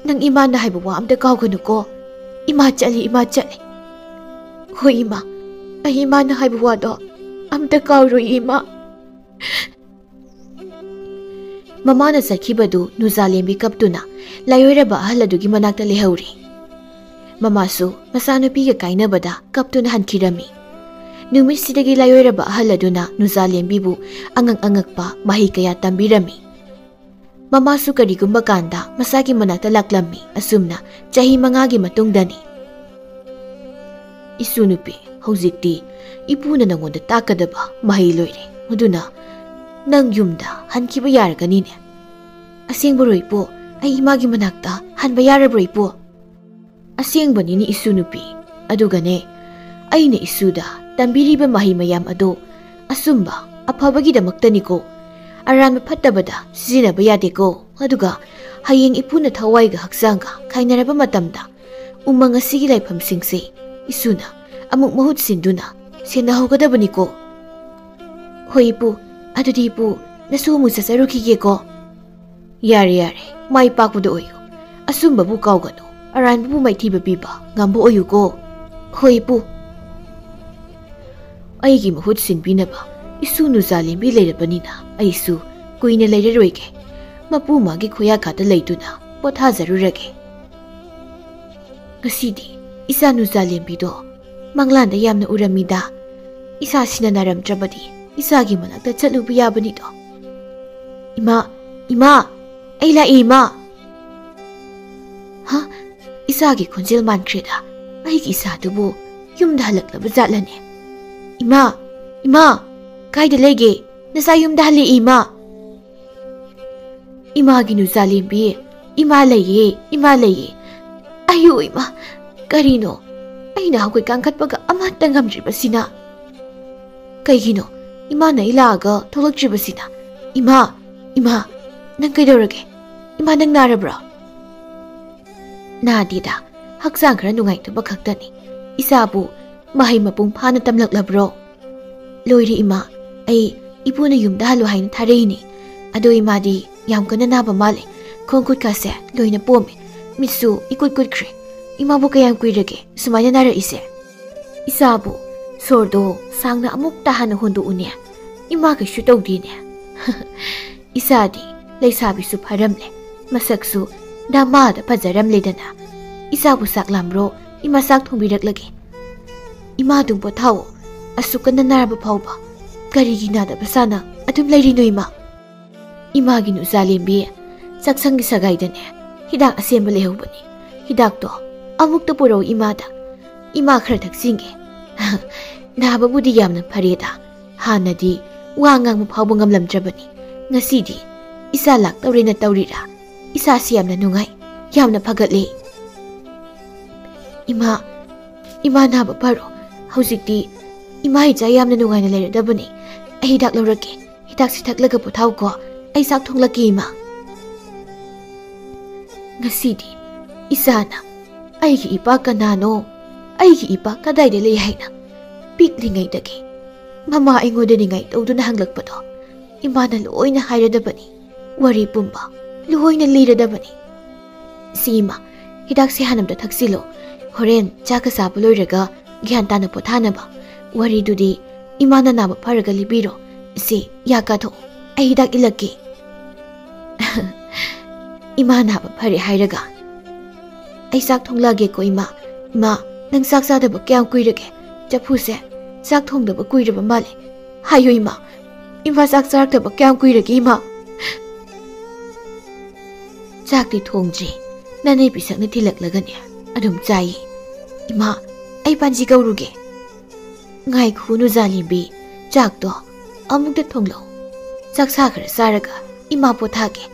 ꯅꯪ ꯏꯃꯥꯅ ꯍꯥꯏꯕ ꯋꯥ ꯑꯝꯇ ꯀꯥꯎꯒꯅꯨꯀꯣ꯫ ꯏꯃꯥ ꯆꯠꯂꯦ, ꯏꯃꯥ ꯆꯠꯂꯦ꯫ ꯍꯣꯏ ꯏꯃꯥ, ꯑꯩ ꯏꯃꯥꯅ ꯍꯥꯏꯕ ꯋꯥꯗꯣ ꯑꯝꯇ ꯀꯥꯎꯔꯣꯏ ꯏꯃꯥ꯫" ꯃꯃꯥꯅ ꯆꯠꯈꯤꯕꯗꯨ ꯅꯨꯖꯥꯂꯦꯝꯕꯤ ꯀꯞꯇꯨꯅ ꯂꯥꯏꯑꯣꯏꯔꯕ ꯑꯍꯜ ꯑꯗꯨꯒꯤ ꯃꯅꯥꯛꯇ ꯂꯩꯍꯧꯔꯤ꯫ ꯃꯃꯥꯁꯨ ꯃꯆꯥꯅꯨꯄꯤꯒ ꯀꯥꯏꯅꯕꯗ ꯀꯞꯇꯨꯅ ꯍꯟꯈꯤꯔꯝꯃꯤ꯫ ꯅꯨꯃꯤꯠꯁꯤꯗꯒꯤ ꯂꯥꯏꯑꯣꯏꯔꯕ ꯑꯍꯜ ꯑꯗꯨꯅ ꯅꯨꯖꯥꯂꯦꯝꯕꯤꯕꯨ ꯑꯉꯛ ꯑꯉꯛꯄ ꯃꯍꯩ ꯀꯌꯥ ꯇꯝꯕꯤꯔꯝꯃꯤ꯫ ꯃꯃꯥꯁꯨ ꯀꯔꯤꯒꯨꯝꯕ ꯀꯥꯟꯗ ꯃꯆꯥꯒꯤ ꯃꯅꯥꯛꯇ ꯂꯥꯛꯂꯝꯃꯤ꯫ ꯑꯁꯨꯝꯅ ꯆꯍꯤ ꯃꯉꯥꯒꯤ ꯃꯇꯨꯡꯗꯅꯤ꯫ "ꯏꯁꯨ ꯅꯨꯄꯤ, ꯍꯧꯖꯤꯛꯇꯤ ꯏꯄꯨꯅ ꯅꯉꯣꯟꯗ ꯇꯥꯛꯀꯗꯕ ꯃꯍꯩ ꯂꯣꯏꯔꯦ꯫ ꯑꯗꯨꯅ ꯅꯪ ꯌꯨꯝꯗ ꯍꯟꯈꯤꯕ ꯌꯥꯔꯒꯅꯤꯅꯦ?" "ꯑꯁꯦꯡꯕꯔꯣ ꯏꯄꯨ? ꯑꯩ ꯏꯃꯥꯒꯤ ꯃꯅꯥꯛꯇ ꯍꯟꯕ ꯌꯥꯔꯕ꯭ꯔꯣ ꯏꯄꯨ?" "ꯑꯁꯦꯡꯕꯅꯤꯅꯦ ꯏꯁꯨ ꯅꯨꯄꯤ꯫ ꯑꯗꯨꯒꯅꯦ, ꯑꯩꯅ ꯏꯁꯨꯗ ꯇꯝꯕꯤꯔꯤꯕ ꯃꯍꯩ ꯃꯌꯥꯝ ꯑꯗꯣ ꯑꯆꯨꯝꯕ ꯑꯐꯕꯒꯤꯗꯃꯛꯇꯅꯤꯀꯣ꯫ ꯑꯔꯥꯟꯕ ꯐꯠꯇꯕꯗ ꯁꯤꯖꯤꯟꯅꯕ ꯌꯥꯗꯦꯀꯣ꯫ ꯑꯗꯨꯒ ꯍꯌꯦꯡ ꯏꯄꯨꯅ ꯊꯋꯥꯏꯒ ꯍꯛꯆꯥꯡꯒ ꯈꯥꯏꯅꯔꯕ ꯃꯇꯝꯗ ꯎꯃꯪ ꯑꯁꯤꯒꯤ ꯂꯥꯏꯐꯝꯁꯤꯡꯁꯦ ꯏꯁꯨꯅ ꯑꯃꯨꯛ ꯃꯍꯨꯠ ꯁꯤꯟꯗꯨꯅ ꯁꯦꯟꯅꯍꯧꯒꯗꯕꯅꯤꯀꯣ꯫ ꯍꯣꯏ ꯏꯄꯨ, ꯑꯗꯨꯗꯤ ꯏꯄꯨ, ꯅꯁꯨ ꯑꯃꯨꯛ ꯆꯠꯆꯔꯨꯈꯤꯒꯦꯀꯣ꯫ ꯌꯥꯔꯦ, ꯌꯥꯔꯦ, ꯃꯥꯏ ꯄꯥꯛꯄꯗ ꯑꯣꯏꯌꯨ꯫ ꯑꯆꯨꯝꯕꯕꯨ ꯀꯥꯎꯒꯅꯨ, ꯑꯔꯥꯟꯕꯕꯨ ꯃꯥꯏꯊꯤꯕ ꯄꯤꯕ ꯉꯝꯕ ꯑꯣꯏꯌꯨꯀꯣ꯫ ꯍꯣꯏ ꯏꯄꯨ꯫ ꯑꯩꯒꯤ ꯃꯍꯨꯠ ꯁꯤꯟꯕꯤꯅꯕ ꯏꯁꯨ ꯅꯨꯖꯥꯂꯦꯝꯕꯤ ꯂꯩꯔꯕꯅꯤꯅ ꯑꯩꯁꯨ ꯀꯨꯏꯅ ꯂꯩꯔꯔꯣꯏꯒꯦ꯫ ꯃꯄꯨ ꯃꯥꯒꯤ ꯈꯣꯌꯥꯈꯥꯗ ꯂꯩꯗꯨꯅ ꯄꯣꯊꯥꯖꯔꯨꯔꯒꯦ꯫ ꯉꯁꯤꯗꯤ ꯏꯆꯥ ꯅꯨꯖꯥꯂꯦꯝꯕꯤꯗꯣ ꯃꯪꯂꯥꯟꯗ ꯌꯥꯝꯅ ꯎꯔꯝꯃꯤꯗ꯫ ꯏꯆꯥꯁꯤꯅ ꯅꯥꯔꯝꯗ꯭ꯔꯕꯗꯤ ꯏꯆꯥꯒꯤ ꯃꯅꯥꯛꯇ ꯆꯠꯂꯨꯕ ꯌꯥꯕꯅꯤꯗꯣ꯫ ꯏꯃꯥ, ꯏꯃꯥ, ꯑꯩ ꯂꯥꯛꯑꯦ ꯏꯃꯥ꯫ ꯍꯥ? ꯏꯆꯥꯒꯤ ꯈꯣꯟꯖꯦꯜ ꯃꯥꯟꯈ꯭ꯔꯦꯗ꯫ ꯑꯩꯒꯤ ꯏꯆꯥꯗꯨꯕꯨ ꯌꯨꯝꯗ ꯍꯜꯂꯛꯂꯕ ꯖꯥꯠꯂꯅꯦ? ꯏꯃꯥ, ꯏꯃꯥ, ꯀꯥꯏꯗ ꯂꯩꯒꯦ? ꯅꯆꯥ ꯌꯨꯝꯗ ꯍꯜꯂꯛꯏ ꯏꯃꯥ꯫ ꯏꯃꯥꯒꯤ ꯅꯨꯆꯥꯂꯦꯝꯕꯤ, ꯏꯃꯥ ꯂꯩꯌꯦ, ꯏꯃꯥ ꯂꯩꯌꯦ꯫ ꯑꯌꯣ ꯏꯃꯥ, ꯀꯔꯤꯅꯣ? ꯑꯩꯅ ꯍꯧꯒꯠ ꯀꯥꯡꯈꯠꯄꯒ ꯑꯃꯠꯇ ꯉꯝꯗ꯭ꯔꯤꯕꯁꯤꯅ꯫ ꯀꯩꯒꯤꯅꯣ ꯏꯃꯥꯅ ꯑꯩ ꯂꯥꯛꯑꯒ ꯊꯣꯛꯂꯛꯇ꯭ꯔꯤꯕꯁꯤꯅ? ꯏꯃꯥ, ꯏꯃꯥ, ꯅꯪ ꯀꯩꯗꯧꯔꯒꯦ? ꯏꯃꯥ, ꯅꯪ ꯅꯥꯔꯕ꯭ꯔꯣ? ꯅꯥꯗꯦꯗ, ꯍꯛꯆꯥꯡ ꯈꯔ ꯅꯨꯡꯉꯥꯏꯇꯕ ꯈꯛꯇꯅꯤ꯫ ꯏꯆꯥꯕꯨ ꯃꯍꯩ ꯃꯄꯨꯡ ꯐꯥꯅ ꯇꯝꯂꯛꯂꯕ꯭ꯔꯣ? ꯂꯣꯏꯔꯦ ꯏꯃꯥ, ꯑꯩ ꯏꯄꯨꯅ ꯌꯨꯝꯗ ꯍꯜꯂꯨ ꯍꯥꯏꯅ ꯊꯥꯔꯛꯏꯅꯦ꯫ ꯑꯗꯣ ꯏꯃꯥꯗꯤ ꯌꯥꯝ ꯀꯟꯅ ꯅꯥꯕ ꯃꯥꯜꯂꯦ꯫ ꯈꯣꯡ ꯈꯨꯠꯀꯥꯁꯦ ꯂꯣꯏꯅ ꯄꯣꯝꯃꯦ꯫ ꯃꯤꯠꯁꯨ ꯏꯀꯨꯠ ꯀꯨꯠꯈ꯭ꯔꯦ꯫ ꯏꯃꯥꯕꯨ ꯀꯌꯥꯝ ꯀꯨꯏꯔꯒꯦ ꯁꯨꯃꯥꯏꯅ ꯅꯥꯔꯛꯏꯁꯦ? ꯏꯆꯥꯕꯨ ꯁꯣꯔꯗꯣ ꯁꯥꯡꯅ ꯑꯃꯨꯛꯇ ꯍꯥꯟꯅ ꯍꯣꯟꯗꯣꯛꯎꯅꯦ꯫ ꯏꯃꯥ ꯀꯩꯁꯨ ꯇꯧꯗꯦꯅꯦ꯫ ꯏꯆꯥꯗꯤ ꯂꯩꯁꯥꯕꯤꯁꯨ ꯐꯔꯝꯂꯦ, ꯃꯁꯛꯁꯨ ꯗꯃꯥꯗ ꯐꯖꯔꯝꯂꯦꯗꯅ꯫ ꯏꯆꯥꯕꯨ ꯆꯥꯛ ꯂꯥꯝꯕ꯭ꯔꯣ? ꯏꯃꯥ ꯆꯥꯛ ꯊꯣꯡꯕꯤꯔꯛꯂꯒꯦ꯫ ꯏꯃꯥ ꯑꯗꯨꯝ ꯄꯣꯊꯥꯑꯣ, ꯑꯁꯨꯛ ꯀꯟꯅ ꯅꯥꯔꯕ ꯐꯥꯎꯕ ꯀꯔꯤꯒꯤ ꯅꯥꯗꯕ ꯁꯥꯅ ꯑꯗꯨꯝ ꯂꯩꯔꯤꯅꯣ ꯏꯃꯥ? ꯏꯃꯥꯒꯤ ꯅꯨꯆꯥ ꯂꯦꯝꯕꯤ, ꯆꯥꯛꯁꯪꯒꯤ ꯁꯒꯥꯏꯗꯅꯦ ꯍꯤꯗꯥꯛ ꯑꯁꯦꯝꯕ ꯂꯩꯍꯧꯕꯅꯤ꯫ ꯍꯤꯗꯥꯛꯇꯣ ꯑꯃꯨꯛꯇ ꯄꯨꯔꯛꯎ ꯏꯃꯥꯗ꯫ ꯏꯃꯥ ꯈꯔ ꯊꯛꯆꯤꯟꯒꯦ꯫ ꯅꯥꯕꯕꯨꯗꯤ ꯌꯥꯝꯅ ꯐꯔꯦꯗ꯫ ꯍꯥꯟꯅꯗꯤ ꯋꯥ ꯉꯥꯡꯕ ꯐꯥꯎꯕ ꯉꯝꯂꯝꯗ꯭ꯔꯕꯅꯤ꯫ ꯉꯁꯤꯗꯤ ꯏꯆꯥ ꯂꯥꯛꯇꯧꯔꯦꯅ ꯇꯧꯔꯤꯔꯥ? ꯏꯆꯥꯁꯤ ꯌꯥꯝꯅ ꯅꯨꯡꯉꯥꯏ, ꯌꯥꯝꯅ ꯐꯒꯠꯂꯦ꯫ ꯏꯃꯥ, ꯏꯃꯥ ꯅꯥꯕ ꯐꯔꯣ꯫ ꯍꯧꯖꯤꯛꯇꯤ ꯏꯃꯥ ꯏꯆꯥ ꯌꯥꯝꯅ ꯅꯨꯡꯉꯥꯏꯅ ꯂꯩꯔꯗꯕꯅꯤ꯫ ꯑꯩ ꯍꯤꯗꯥꯛ ꯂꯧꯔꯛꯀꯦ꯫ ꯆꯥꯛꯁꯤ ꯊꯛꯂꯒ ꯄꯣꯊꯥꯎꯀꯣ, ꯑꯩ ꯆꯥꯛ ꯊꯣꯡꯂꯛꯀꯦ, ꯏꯃꯥ꯫ ꯉꯁꯤꯗꯤ ꯏꯆꯥꯅ "ꯑꯩꯒꯤ ꯏꯄꯥ ꯀꯅꯥꯅꯣ? ꯑꯩꯒꯤ ꯏꯄꯥ ꯀꯗꯥꯏꯗ ꯂꯩ?" ꯍꯥꯏꯅ ꯄꯤꯛꯂꯤꯉꯩꯗꯒꯤ ꯃꯃꯥ ꯑꯩꯉꯣꯟꯗ ꯅꯤꯡꯉꯥꯏ ꯇꯧꯗꯨꯅ ꯍꯪꯂꯛꯄꯗꯣ ꯏꯃꯥꯅ ꯂꯣꯏꯅ ꯍꯥꯏꯔꯗꯕꯅꯤ, ꯋꯥꯔꯤ ꯄꯨꯝꯕ ꯂꯣꯏꯅ ꯂꯤꯔꯗꯕꯅꯤ꯫ "ꯁꯤ ꯏꯃꯥ, ꯍꯤꯗꯥꯛꯁꯦ ꯍꯥꯟꯅ ꯑꯝꯇ ꯊꯛꯆꯤꯜꯂꯣ, ꯍꯣꯔꯦꯟ ꯆꯥꯛꯀ ꯆꯥꯕ ꯂꯣꯏꯔꯒ ꯒ꯭ꯌꯥꯟ ꯇꯥꯅ ꯄꯣꯊꯥꯅꯕ꯫ ꯋꯥꯔꯤꯗꯨꯗꯤ ꯏꯃꯥꯅ ꯅꯥꯕ ꯐꯔꯒ ꯂꯤꯕꯤꯔꯣ꯫ ꯁꯤ ꯌꯥ ꯀꯥꯊꯣꯛꯑꯣ, ꯑꯩ ꯍꯤꯗꯥꯛ ꯏꯜꯂꯛꯀꯦ꯫" "ꯏꯃꯥ ꯅꯥꯕ ꯐꯔꯦ ꯍꯥꯏꯔꯒ ꯑꯩ ꯆꯥꯛ ꯊꯣꯡꯂꯛꯑꯒꯦꯀꯣ, ꯏꯃꯥ꯫ ꯏꯃꯥ, ꯅꯪ ꯆꯥꯛ ꯆꯥꯗꯕ ꯀꯌꯥꯝ ꯀꯨꯏꯔꯒꯦ? ꯆꯐꯨꯁꯦ ꯆꯥꯛ ꯊꯣꯡꯗꯕ ꯀꯨꯏꯔꯕ ꯃꯥꯜꯂꯦ꯫ ꯍꯥꯏꯌꯨ, ꯏꯃꯥ꯫ ꯏꯃꯥ ꯆꯥꯛ ꯆꯥꯔꯛꯇꯕ ꯀꯌꯥꯝ ꯀꯨꯏꯔꯒꯦ, ꯏꯃꯥ?" "ꯆꯥꯛꯇꯤ ꯊꯣꯡꯗ꯭ꯔꯤ꯫ ꯅꯅꯦ ꯄꯤꯁꯛꯅ ꯊꯤꯜꯂꯛꯂꯒꯅꯦ ꯑꯗꯨꯝ ꯆꯥꯏꯌꯦ꯫ ꯏꯃꯥ, ꯑꯩ ꯄꯥꯟꯖꯤ ꯀꯧꯔꯨꯒꯦ꯫" "ꯉꯥꯏꯈꯣ, ꯅꯨꯖꯥꯂꯦꯝꯕꯤ, ꯆꯥꯛꯇꯣ ꯑꯃꯨꯛꯇ ꯊꯣꯡꯂꯛꯑꯣ꯫ ꯆꯥꯛꯁꯥ ꯈꯔ ꯆꯥꯔꯒ ꯏꯃꯥ ꯄꯣꯊꯥꯒꯦ꯫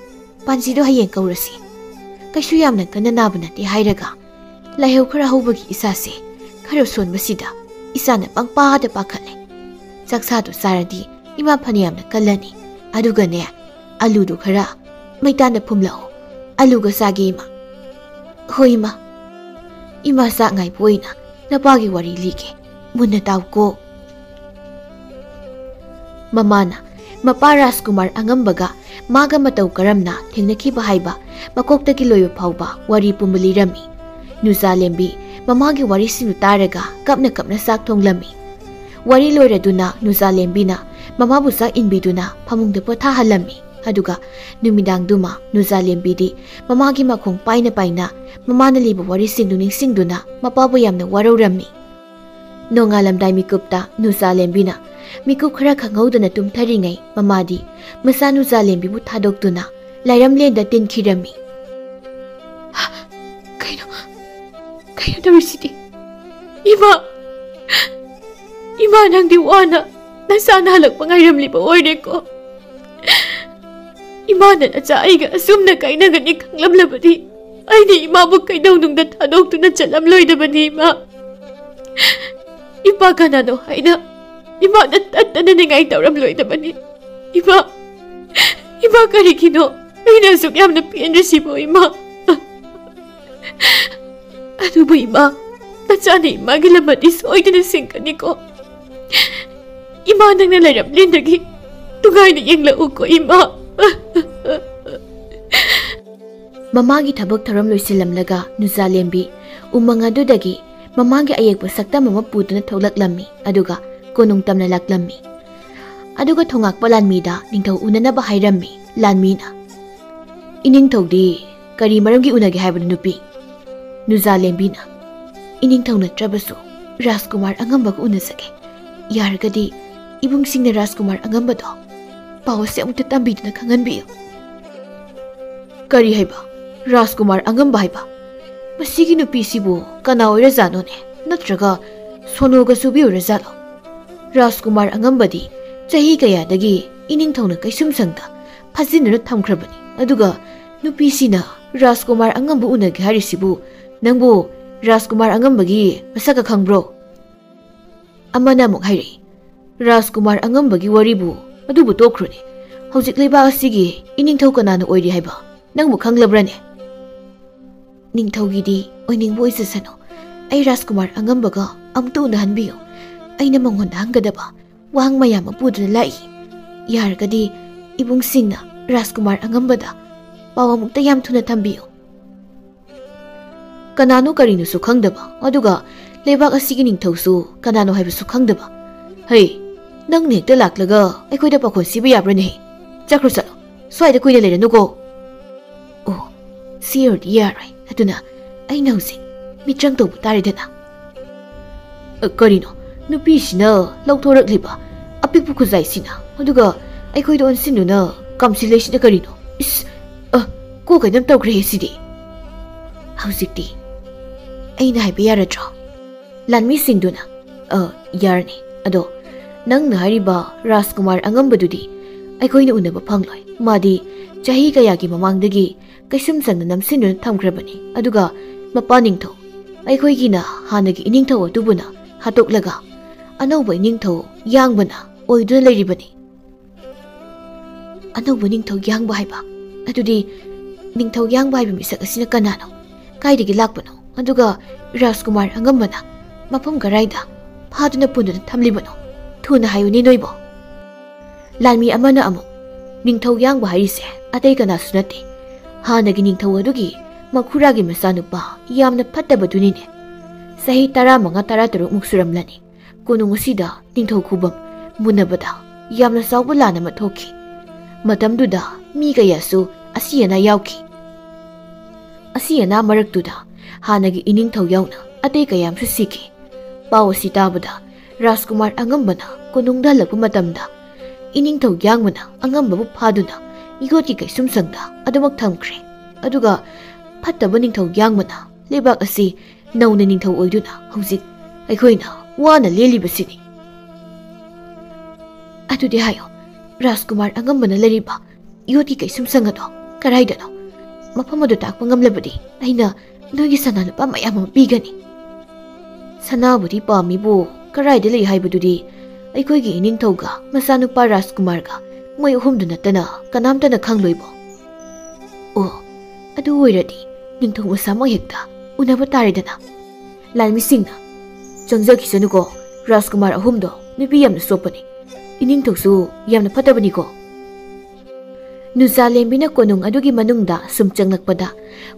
ꯄꯥꯟꯖꯤꯗꯣ ꯍꯌꯦꯡ ꯀꯧꯔꯁꯤ꯫ ꯀꯩꯁꯨ ꯌꯥꯝꯅ ꯀꯟꯅ ꯅꯥꯕ ꯅꯠꯇꯦ" ꯍꯥꯏꯔꯒ ꯂꯥꯏꯍꯧ ꯈꯔ ꯍꯧꯕꯒꯤ ꯏꯁꯥꯁꯦ ꯈꯔ ꯁꯣꯟꯕꯁꯤꯗ ꯏꯁꯥꯅ ꯄꯪꯄꯥꯗ ꯄꯥꯈꯠꯂꯦ꯫ "ꯆꯥꯛꯁꯥꯗꯣ ꯆꯥꯔꯗꯤ ꯏꯃꯥ ꯐꯅꯌꯥꯝꯅ ꯀꯜꯂꯅꯤ꯫ ꯑꯗꯨꯒꯅꯦ, ꯑꯂꯨꯗꯣ ꯈꯔ ꯃꯩꯇꯥꯟꯗ ꯐꯨꯝꯂꯛꯑꯣ꯫ ꯑꯂꯨꯒ ꯆꯥꯒꯦ, ꯏꯃꯥ꯫" "ꯍꯣꯏ, ꯏꯃꯥ꯫ ꯏꯃꯥ ꯆꯥꯛ ꯉꯥꯏꯕ ꯑꯣꯏꯅ ꯅꯄꯥꯒꯤ ꯋꯥꯔꯤ ꯂꯤꯒꯦ꯫ ꯃꯨꯟꯅ ꯇꯥꯎꯀꯣ꯫" ꯃꯃꯥꯅ ꯃꯄꯥ ꯔꯥꯖꯀꯨꯃꯥꯔ ꯑꯉꯝꯕꯒ ꯃꯥꯒ ꯃꯇꯧ ꯀꯔꯝꯅ ꯊꯦꯡꯅꯈꯤꯕ ꯍꯥꯏꯕ ꯃꯀꯣꯛꯇꯒꯤ ꯂꯣꯏꯕ ꯐꯥꯎꯕ ꯋꯥꯔꯤ ꯄꯨꯝꯕ ꯂꯤꯔꯝꯃꯤ꯫ ꯅꯨꯖꯥꯂꯦꯝꯕꯤ ꯃꯃꯥꯒꯤ ꯋꯥꯔꯤꯁꯤꯡꯗꯨ ꯇꯥꯔꯒ ꯀꯞꯅ ꯀꯞꯅ ꯆꯥꯛ ꯊꯣꯡꯂꯝꯃꯤ꯫ ꯋꯥꯔꯤ ꯂꯣꯏꯔꯗꯨꯅ ꯅꯨꯖꯥꯂꯦꯝꯕꯤꯅ ꯃꯃꯥꯕꯨ ꯆꯥꯛ ꯏꯟꯕꯤꯗꯨꯅ ꯐꯃꯨꯡꯗ ꯄꯣꯊꯥꯍꯜꯂꯝꯃꯤ꯫ ꯑꯗꯨꯒ ꯅꯨꯃꯤꯗꯥꯡꯗꯨꯃ ꯅꯨꯖꯥꯂꯦꯝꯕꯤꯗꯤ ꯃꯃꯥꯒꯤ ꯃꯈꯣꯡ ꯄꯥꯏꯅ ꯄꯥꯏꯅ ꯃꯃꯥꯅ ꯂꯤꯕ ꯋꯥꯔꯤꯁꯤꯡꯗꯨ ꯅꯤꯡꯁꯤꯡꯗꯨꯅ ꯃꯄꯥꯕꯨ ꯌꯥꯝꯅ ꯋꯥꯔꯧꯔꯝꯃꯤ꯫ ꯅꯣꯡꯉꯥꯜꯂꯝꯗꯥꯏ ꯃꯤꯀꯨꯞꯇ ꯅꯨꯖꯥꯂꯦꯝꯕꯤꯅ ꯃꯤꯀꯨꯞ ꯈꯔ ꯈꯪꯍꯧꯗꯅ ꯇꯨꯝꯊꯔꯤꯉꯩ ꯃꯃꯥꯗꯤ ꯃꯆꯥ ꯅꯨꯖꯥꯂꯦꯝꯕꯤꯕꯨ ꯊꯥꯗꯣꯛꯇꯨꯅ ꯂꯥꯏꯔꯝꯂꯦꯟꯗ ꯇꯤꯟꯈꯤꯔꯝꯃꯤ꯫ "ꯀꯩꯅꯣ, ꯀꯩꯅꯣ ꯇꯧꯔꯤꯁꯤꯗꯤ? ꯏꯃꯥ! ꯏꯃꯥ, ꯅꯪꯗꯤ ꯋꯥꯅ ꯅꯆꯥ ꯅꯥꯜꯂꯛꯄ ꯉꯥꯏꯔꯝꯂꯤꯕ ꯑꯣꯏꯔꯦꯀꯣ꯫ ꯏꯃꯥꯅ ꯅꯆꯥ ꯑꯩꯒ ꯑꯁꯨꯝꯅ ꯀꯥꯏꯅꯒꯅꯤ ꯈꯪꯂꯝꯂꯕꯗꯤ ꯑꯩꯗꯤ ꯏꯃꯥꯕꯨ ꯀꯩꯗꯧꯅꯨꯡꯗ ꯊꯥꯗꯣꯛꯇꯨꯅ ꯆꯠꯂꯝꯂꯣꯏꯗꯕꯅꯤ, ꯏꯃꯥ꯫ ꯏꯄꯥ ꯀꯅꯥꯅꯣ ꯍꯥꯏꯅ ꯏꯃꯥꯅ ꯇꯠꯇꯅ ꯅꯤꯡꯉꯥꯏ ꯇꯧꯔꯝꯂꯣꯏꯗꯕꯅꯤ꯫ ꯏꯃꯥ, ꯏꯃꯥ, ꯀꯔꯤꯒꯤꯅꯣ ꯑꯩꯅ ꯑꯁꯨꯛ ꯌꯥꯝꯅ ꯄꯦꯟꯗ꯭ꯔꯤꯁꯤꯕꯣ, ꯏꯃꯥ? ꯑꯗꯨꯕꯨ ꯏꯃꯥ, ꯅꯆꯥꯅ ꯏꯃꯥꯒꯤ ꯂꯝꯕꯗꯤ ꯁꯣꯏꯗꯅ ꯁꯤꯡꯒꯅꯤꯀꯣ꯫ ꯏꯃꯥ, ꯅꯪꯅ ꯂꯩꯔꯝꯂꯦꯟꯗꯒꯤ ꯅꯨꯡꯉꯥꯏꯅ ꯌꯦꯡꯂꯛꯎꯀꯣ, ꯏꯃꯥ꯫ ꯃꯃꯥꯒꯤ ꯊꯕꯛ ꯊꯧꯔꯝ ꯂꯣꯏꯁꯤꯜꯂꯝꯂꯒ ꯅꯨꯖꯥꯂꯦꯝꯕꯤ ꯎꯃꯪ ꯑꯗꯨꯗꯒꯤ ꯃꯃꯥꯒꯤ ꯑꯌꯦꯛꯄ ꯁꯛꯇꯝ ꯑꯃ ꯄꯨꯗꯨꯅ ꯊꯣꯛꯂꯛꯂꯝꯃꯤ, ꯑꯗꯨꯒ ꯀꯣꯅꯨꯡ ꯇꯝꯅ ꯂꯥꯛꯂꯝꯃꯤ꯫ ꯑꯗꯨꯒ ꯊꯣꯉꯥꯛꯄ ꯂꯥꯟꯃꯤꯗ ꯅꯤꯡꯊꯧ ꯎꯅꯅꯕ ꯍꯥꯏꯔꯝꯃꯤ꯫ ꯂꯥꯟꯃꯤꯅ, "ꯏꯅꯤꯡꯊꯧꯗꯤ ꯀꯔꯤ ꯃꯔꯝꯒꯤ ꯎꯅꯒꯦ ꯍꯥꯏꯕꯅꯣ, ꯅꯨꯄꯤ?" ꯅꯨꯖꯥꯂꯦꯝꯕꯤꯅ, "ꯏꯅꯤꯡꯊꯧ ꯅꯠꯇ꯭ꯔꯕꯁꯨ ꯔꯥꯖꯀꯨꯃꯥꯔ ꯑꯉꯝꯕꯒ ꯎꯅꯖꯒꯦ꯫ ꯌꯥꯔꯒꯗꯤ ꯏꯕꯨꯡꯁꯤꯡꯅ ꯔꯥꯖꯀꯨꯃꯥꯔ ꯑꯉꯝꯕꯗꯣ ꯄꯥꯎ ꯑꯁꯤ ꯑꯃꯨꯛꯇ ꯇꯝꯕꯤꯗꯨꯅ ꯈꯪꯍꯟꯕꯤꯌꯨ꯫" "ꯀꯔꯤ ꯍꯥꯏꯕ? ꯔꯥꯖꯀꯨꯃꯥꯔ ꯑꯉꯝꯕ ꯍꯥꯏꯕ? ꯃꯁꯤꯒꯤ ꯅꯨꯄꯤꯁꯤꯕꯨ ꯀꯅꯥ ꯑꯣꯏꯔꯖꯥꯠꯅꯣꯅꯦ? ꯅꯠꯇ꯭ꯔꯒ ꯁꯣꯅꯣꯒ ꯆꯨꯕꯤ ꯑꯣꯏꯔꯖꯥꯠꯂꯣ? ꯔꯥꯖꯀꯨꯃꯥꯔ ꯑꯉꯝꯕꯗꯤ ꯆꯍꯤ ꯀꯌꯥꯗꯒꯤ ꯏꯅꯤꯡꯊꯧꯅ ꯀꯩꯁꯨꯝꯁꯪꯗ ꯐꯥꯖꯤꯟꯗꯨꯅ ꯊꯝꯈ꯭ꯔꯕꯅꯤ꯫ ꯑꯗꯨꯒ ꯅꯨꯄꯤꯁꯤꯅ ꯔꯥꯖꯀꯨꯃꯥꯔ ꯑꯉꯝꯕ ꯎꯅꯒꯦ ꯍꯥꯏꯔꯤꯁꯤꯕꯨ, ꯅꯪꯕꯨ ꯔꯥꯖꯀꯨꯃꯥꯔ ꯑꯉꯝꯕꯒꯤ ꯃꯁꯛꯀ ꯈꯪꯕ꯭ꯔꯣ?" ꯑꯃꯅ ꯑꯃꯨꯛ ꯍꯥꯏꯔꯛꯏ, "ꯔꯥꯖꯀꯨꯃꯥꯔ ꯑꯉꯝꯕꯒꯤ ꯋꯥꯔꯤꯕꯨ ꯑꯗꯨꯕꯨ ꯇꯣꯛꯈ꯭ꯔꯣꯅꯦ꯫ ꯍꯧꯖꯤꯛ ꯂꯩꯕꯥꯛ ꯑꯁꯤꯒꯤ ꯏꯅꯤꯡꯊꯧ ꯀꯅꯥꯅ ꯑꯣꯏꯔꯤ ꯍꯥꯏꯕ ꯅꯪꯕꯨ ꯈꯪꯂꯕ꯭ꯔꯅꯦ?" "ꯅꯤꯡꯊꯧꯒꯤꯗꯤ ꯑꯣꯏꯅꯤꯡꯕ ꯑꯣꯏꯖꯁꯅꯨ꯫ ꯑꯩ ꯔꯥꯖꯀꯨꯃꯥꯔ ꯑꯉꯝꯕꯒ ꯑꯃꯨꯛꯇ ꯎꯅꯍꯟꯕꯤꯌꯨ꯫ ꯑꯩꯅ ꯃꯉꯣꯟꯗ ꯍꯪꯒꯗꯕ ꯋꯥꯍꯪ ꯃꯌꯥꯝ ꯑꯃ ꯄꯨꯗꯨꯅ ꯂꯥꯛꯏ꯫ ꯌꯥꯔꯒꯗꯤ ꯏꯕꯨꯡꯁꯤꯡꯅ ꯔꯥꯖꯀꯨꯃꯥꯔ ꯑꯉꯝꯕꯗ ꯄꯥꯎ ꯑꯃꯨꯛꯇ ꯌꯥꯝ ꯊꯨꯅ ꯊꯝꯕꯤꯌꯨ꯫" ꯀꯅꯥꯅꯣ ꯀꯔꯤꯅꯣꯁꯨ ꯈꯪꯗꯕ, ꯑꯗꯨꯒ ꯂꯩꯕꯥꯛ ꯑꯁꯤꯒꯤ ꯅꯤꯡꯊꯧꯁꯨ ꯀꯅꯥꯅꯣ ꯍꯥꯏꯕꯁꯨ ꯈꯪꯗꯕ꯫ "ꯍꯩ, ꯅꯪꯅ ꯍꯦꯛꯇ ꯂꯥꯛꯂꯒ ꯑꯩꯈꯣꯏꯗ ꯄꯥꯈꯣꯟ ꯁꯤꯕ ꯌꯥꯕ꯭ꯔꯅꯦ? ꯆꯠꯈ꯭ꯔꯣ, ꯆꯠꯂꯣ꯫ ꯁ꯭ꯋꯥꯏꯗ ꯀꯨꯏꯅ ꯂꯩꯔꯅꯨꯀꯣ꯫" "ꯑꯣ, ꯁꯤ ꯑꯣꯏꯔꯗꯤ ꯌꯥꯔꯣꯏ꯫ ꯑꯗꯨꯅ ꯑꯩꯅ ꯍꯧꯖꯤꯛ ꯃꯤꯇ꯭ꯔꯪ ꯇꯧꯕ ꯇꯥꯔꯦꯗꯅ꯫" "ꯑ, ꯀꯔꯤꯅꯣ? ꯅꯨꯄꯤꯁꯤꯅ ꯂꯧꯊꯣꯔꯛꯂꯤꯕ ꯑꯄꯤꯛꯄ ꯈꯨꯖꯥꯏꯁꯤꯅ, ꯑꯗꯨꯒ ꯑꯩꯈꯣꯏꯗ ꯑꯣꯟꯁꯤꯟꯗꯨꯅ ꯀꯥꯝꯁꯤꯜꯂꯛꯏꯁꯤꯅ ꯀꯔꯤꯅꯣ? ꯏꯁ, ꯑ, ꯀꯣꯛ ꯀꯩꯅꯣꯝ ꯇꯧꯈ꯭ꯔꯦꯍꯦ ꯁꯤꯗꯤ꯫ ꯍꯧꯖꯤꯛꯇꯤ ꯑꯩꯅ ꯍꯥꯏꯕ ꯌꯥꯔꯗ꯭ꯔꯣ?" ꯂꯥꯟꯃꯤꯁꯤꯡꯗꯨꯅ, "ꯑ, ꯌꯥꯔꯅꯤ꯫ ꯑꯗꯣ ꯅꯪꯅ ꯍꯥꯏꯔꯤꯕ ꯔꯥꯖꯀꯨꯃꯥꯔ ꯑꯉꯝꯕꯗꯨꯗꯤ ꯑꯩꯈꯣꯏꯅ ꯎꯅꯕ ꯐꯪꯂꯣꯏ꯫ ꯃꯥꯗꯤ ꯆꯍꯤ ꯀꯌꯥꯒꯤ ꯃꯃꯥꯡꯗꯒꯤ ꯀꯩꯁꯨꯝꯁꯪꯗ ꯅꯝꯁꯤꯟꯗꯨꯅ ꯊꯝꯈ꯭ꯔꯕꯅꯤ꯫ ꯑꯗꯨꯒ ꯃꯄꯥ ꯅꯤꯡꯊꯧ, ꯑꯩꯈꯣꯏꯒꯤꯅ ꯍꯥꯟꯅꯒꯤ ꯏꯅꯤꯡꯊꯧ ꯑꯗꯨꯕꯨꯅ ꯍꯥꯠꯇꯣꯛꯂꯒ ꯑꯅꯧꯕ ꯏꯅꯤꯡꯊꯧ ꯌꯥꯡꯕꯅ ꯑꯣꯏꯗꯨꯅ ꯂꯩꯔꯤꯕꯅꯤ꯫" ꯑꯅꯧꯕ ꯅꯤꯡꯊꯧ ꯌꯥꯡꯕ ꯍꯥꯏꯕ? ꯑꯗꯨꯗꯤ ꯅꯤꯡꯊꯧ ꯌꯥꯡꯕ ꯍꯥꯏꯕ ꯃꯤꯁꯛ ꯑꯁꯤꯅ ꯀꯅꯥꯅꯣ? ꯀꯥꯏꯗꯒꯤ ꯂꯥꯛꯄꯅꯣ? ꯑꯗꯨꯒ ꯔꯥꯖꯀꯨꯃꯥꯔ ꯑꯉꯝꯕꯅ ꯃꯐꯝ ꯀꯔꯥꯏꯗ ꯐꯥꯗꯨꯅ ꯄꯨꯟꯗꯨꯅ ꯊꯝꯂꯤꯕꯅꯣ? ꯊꯨꯅ ꯍꯥꯏꯌꯨꯅꯦ ꯅꯣꯏꯕꯣ꯫ ꯂꯥꯟꯃꯤ ꯑꯃꯅ ꯑꯃꯨꯛ, "ꯅꯤꯡꯊꯧ ꯌꯥꯡꯕ ꯍꯥꯏꯔꯤꯁꯦ ꯑꯇꯩ ꯀꯅꯥꯁꯨ ꯅꯠꯇꯦ, ꯍꯥꯟꯅꯒꯤ ꯅꯤꯡꯊꯧ ꯑꯗꯨꯒꯤ ꯃꯈꯨꯔꯥꯒꯤ ꯃꯆꯥꯅꯨꯄꯥ ꯌꯥꯝꯅ ꯐꯠꯇꯕꯗꯨꯅꯤꯅꯦ꯫ ꯆꯍꯤ ꯇꯔꯥꯃꯉꯥ ꯇꯔꯥꯇꯔꯨꯛꯃꯨꯛ ꯁꯨꯔꯝꯂꯅꯤ꯫ ꯀꯣꯅꯨꯡ ꯑꯁꯤꯗ ꯅꯤꯡꯊꯧ ꯈꯨꯕꯝ ꯃꯨꯟꯅꯕꯗ ꯌꯥꯝꯅ ꯆꯥꯎꯕ ꯂꯥꯟ ꯑꯃ ꯊꯣꯛꯈꯤ꯫ ꯃꯇꯝꯗꯨꯗ ꯃꯤ ꯀꯌꯥꯁꯨ ꯑꯁꯤ ꯑꯅꯥ ꯌꯥꯎꯈꯤ꯫ ꯑꯁꯤ ꯑꯅꯥ ꯃꯔꯛꯇꯨꯗ ꯍꯥꯟꯅꯒꯤ ꯏꯅꯤꯡꯊꯧ ꯌꯥꯎꯅ ꯑꯇꯩ ꯀꯌꯥ ꯑꯃꯁꯨ ꯁꯤꯈꯤ꯫ ꯄꯥꯎ ꯑꯁꯤ ꯇꯥꯕꯗ ꯔꯥꯖꯀꯨꯃꯥꯔ ꯑꯉꯝꯕꯅ ꯀꯣꯅꯨꯡꯗ ꯍꯜꯂꯛꯄ ꯃꯇꯝꯗ, ꯏꯅꯤꯡꯊꯧ ꯌꯥꯡꯕꯅ ꯑꯉꯝꯕꯕꯨ ꯐꯥꯗꯨꯅ ꯌꯣꯠꯀꯤ ꯀꯩꯁꯨꯝꯁꯪꯗ ꯑꯗꯨꯃꯛ ꯊꯝꯈ꯭ꯔꯦ꯫ ꯑꯗꯨꯒ ꯐꯠꯇꯕ ꯅꯤꯡꯊꯧ ꯌꯥꯡꯕꯅ ꯂꯩꯕꯥꯛ ꯑꯁꯤ ꯅꯧꯅ ꯅꯤꯡꯊꯧ ꯑꯣꯏꯗꯨꯅ ꯍꯧꯖꯤꯛ ꯑꯩꯈꯣꯏꯅ ꯋꯥꯅ ꯂꯦꯜꯂꯤꯕꯁꯤꯅꯤ꯫ ꯑꯗꯨꯗꯤ ꯍꯥꯏꯌꯣ, ꯔꯥꯖꯀꯨꯃꯥꯔ ꯑꯉꯝꯕꯅ ꯂꯩꯔꯤꯕ ꯌꯣꯠꯀꯤ ꯀꯩꯁꯨꯝꯁꯪ ꯑꯗꯣ ꯀꯗꯥꯏꯗꯅꯣ? ꯃꯐꯝ ꯑꯗꯨ ꯇꯥꯛꯄ ꯉꯝꯂꯕꯗꯤ ꯑꯩꯅ ꯅꯣꯏꯒꯤ ꯁꯅꯥ ꯂꯨꯄꯥ ꯃꯌꯥꯝ ꯑꯃ ꯄꯤꯒꯅꯤ꯫" "ꯁꯅꯥꯕꯨꯗꯤ ꯄꯥꯝꯃꯤꯕꯨ, ꯀꯗꯥꯏꯗ ꯂꯩ ꯍꯥꯏꯕꯗꯨꯗꯤ ꯑꯩꯈꯣꯏꯒꯤ ꯏꯅꯤꯡꯊꯧꯒ ꯃꯆꯥꯅꯨꯄꯥ ꯔꯥꯖꯀꯨꯃꯥꯔꯒ ꯃꯣꯏ ꯑꯍꯨꯝꯗꯨ ꯅꯠꯇꯅ ꯀꯅꯥꯝꯇꯅ ꯈꯪꯂꯣꯏꯕꯣ꯫" "ꯑꯣ, ꯑꯗꯨ ꯑꯣꯏꯔꯗꯤ ꯅꯤꯡꯊꯧ ꯃꯁꯥꯃꯛ ꯍꯦꯛꯇ ꯎꯅꯕ ꯇꯥꯔꯦꯗꯅ꯫" ꯂꯥꯟꯃꯤꯁꯤꯡꯅ, "ꯆꯪꯖꯈꯤꯁꯅꯨꯀꯣ, ꯔꯥꯖꯀꯨꯃꯥꯔ ꯑꯍꯨꯝꯗꯣ ꯅꯨꯄꯤ ꯌꯥꯝꯅ ꯆꯣꯞꯄꯅꯤ, ꯏꯅꯤꯡꯊꯧꯁꯨ ꯌꯥꯝꯅ ꯐꯠꯇꯕꯅꯤꯀꯣ꯫" ꯅꯨꯖꯥꯂꯦꯝꯕꯤꯅ ꯀꯣꯅꯨꯡ ꯑꯗꯨꯒꯤ ꯃꯅꯨꯡꯗ ꯁꯨꯝ ꯆꯪꯂꯛꯄꯗ,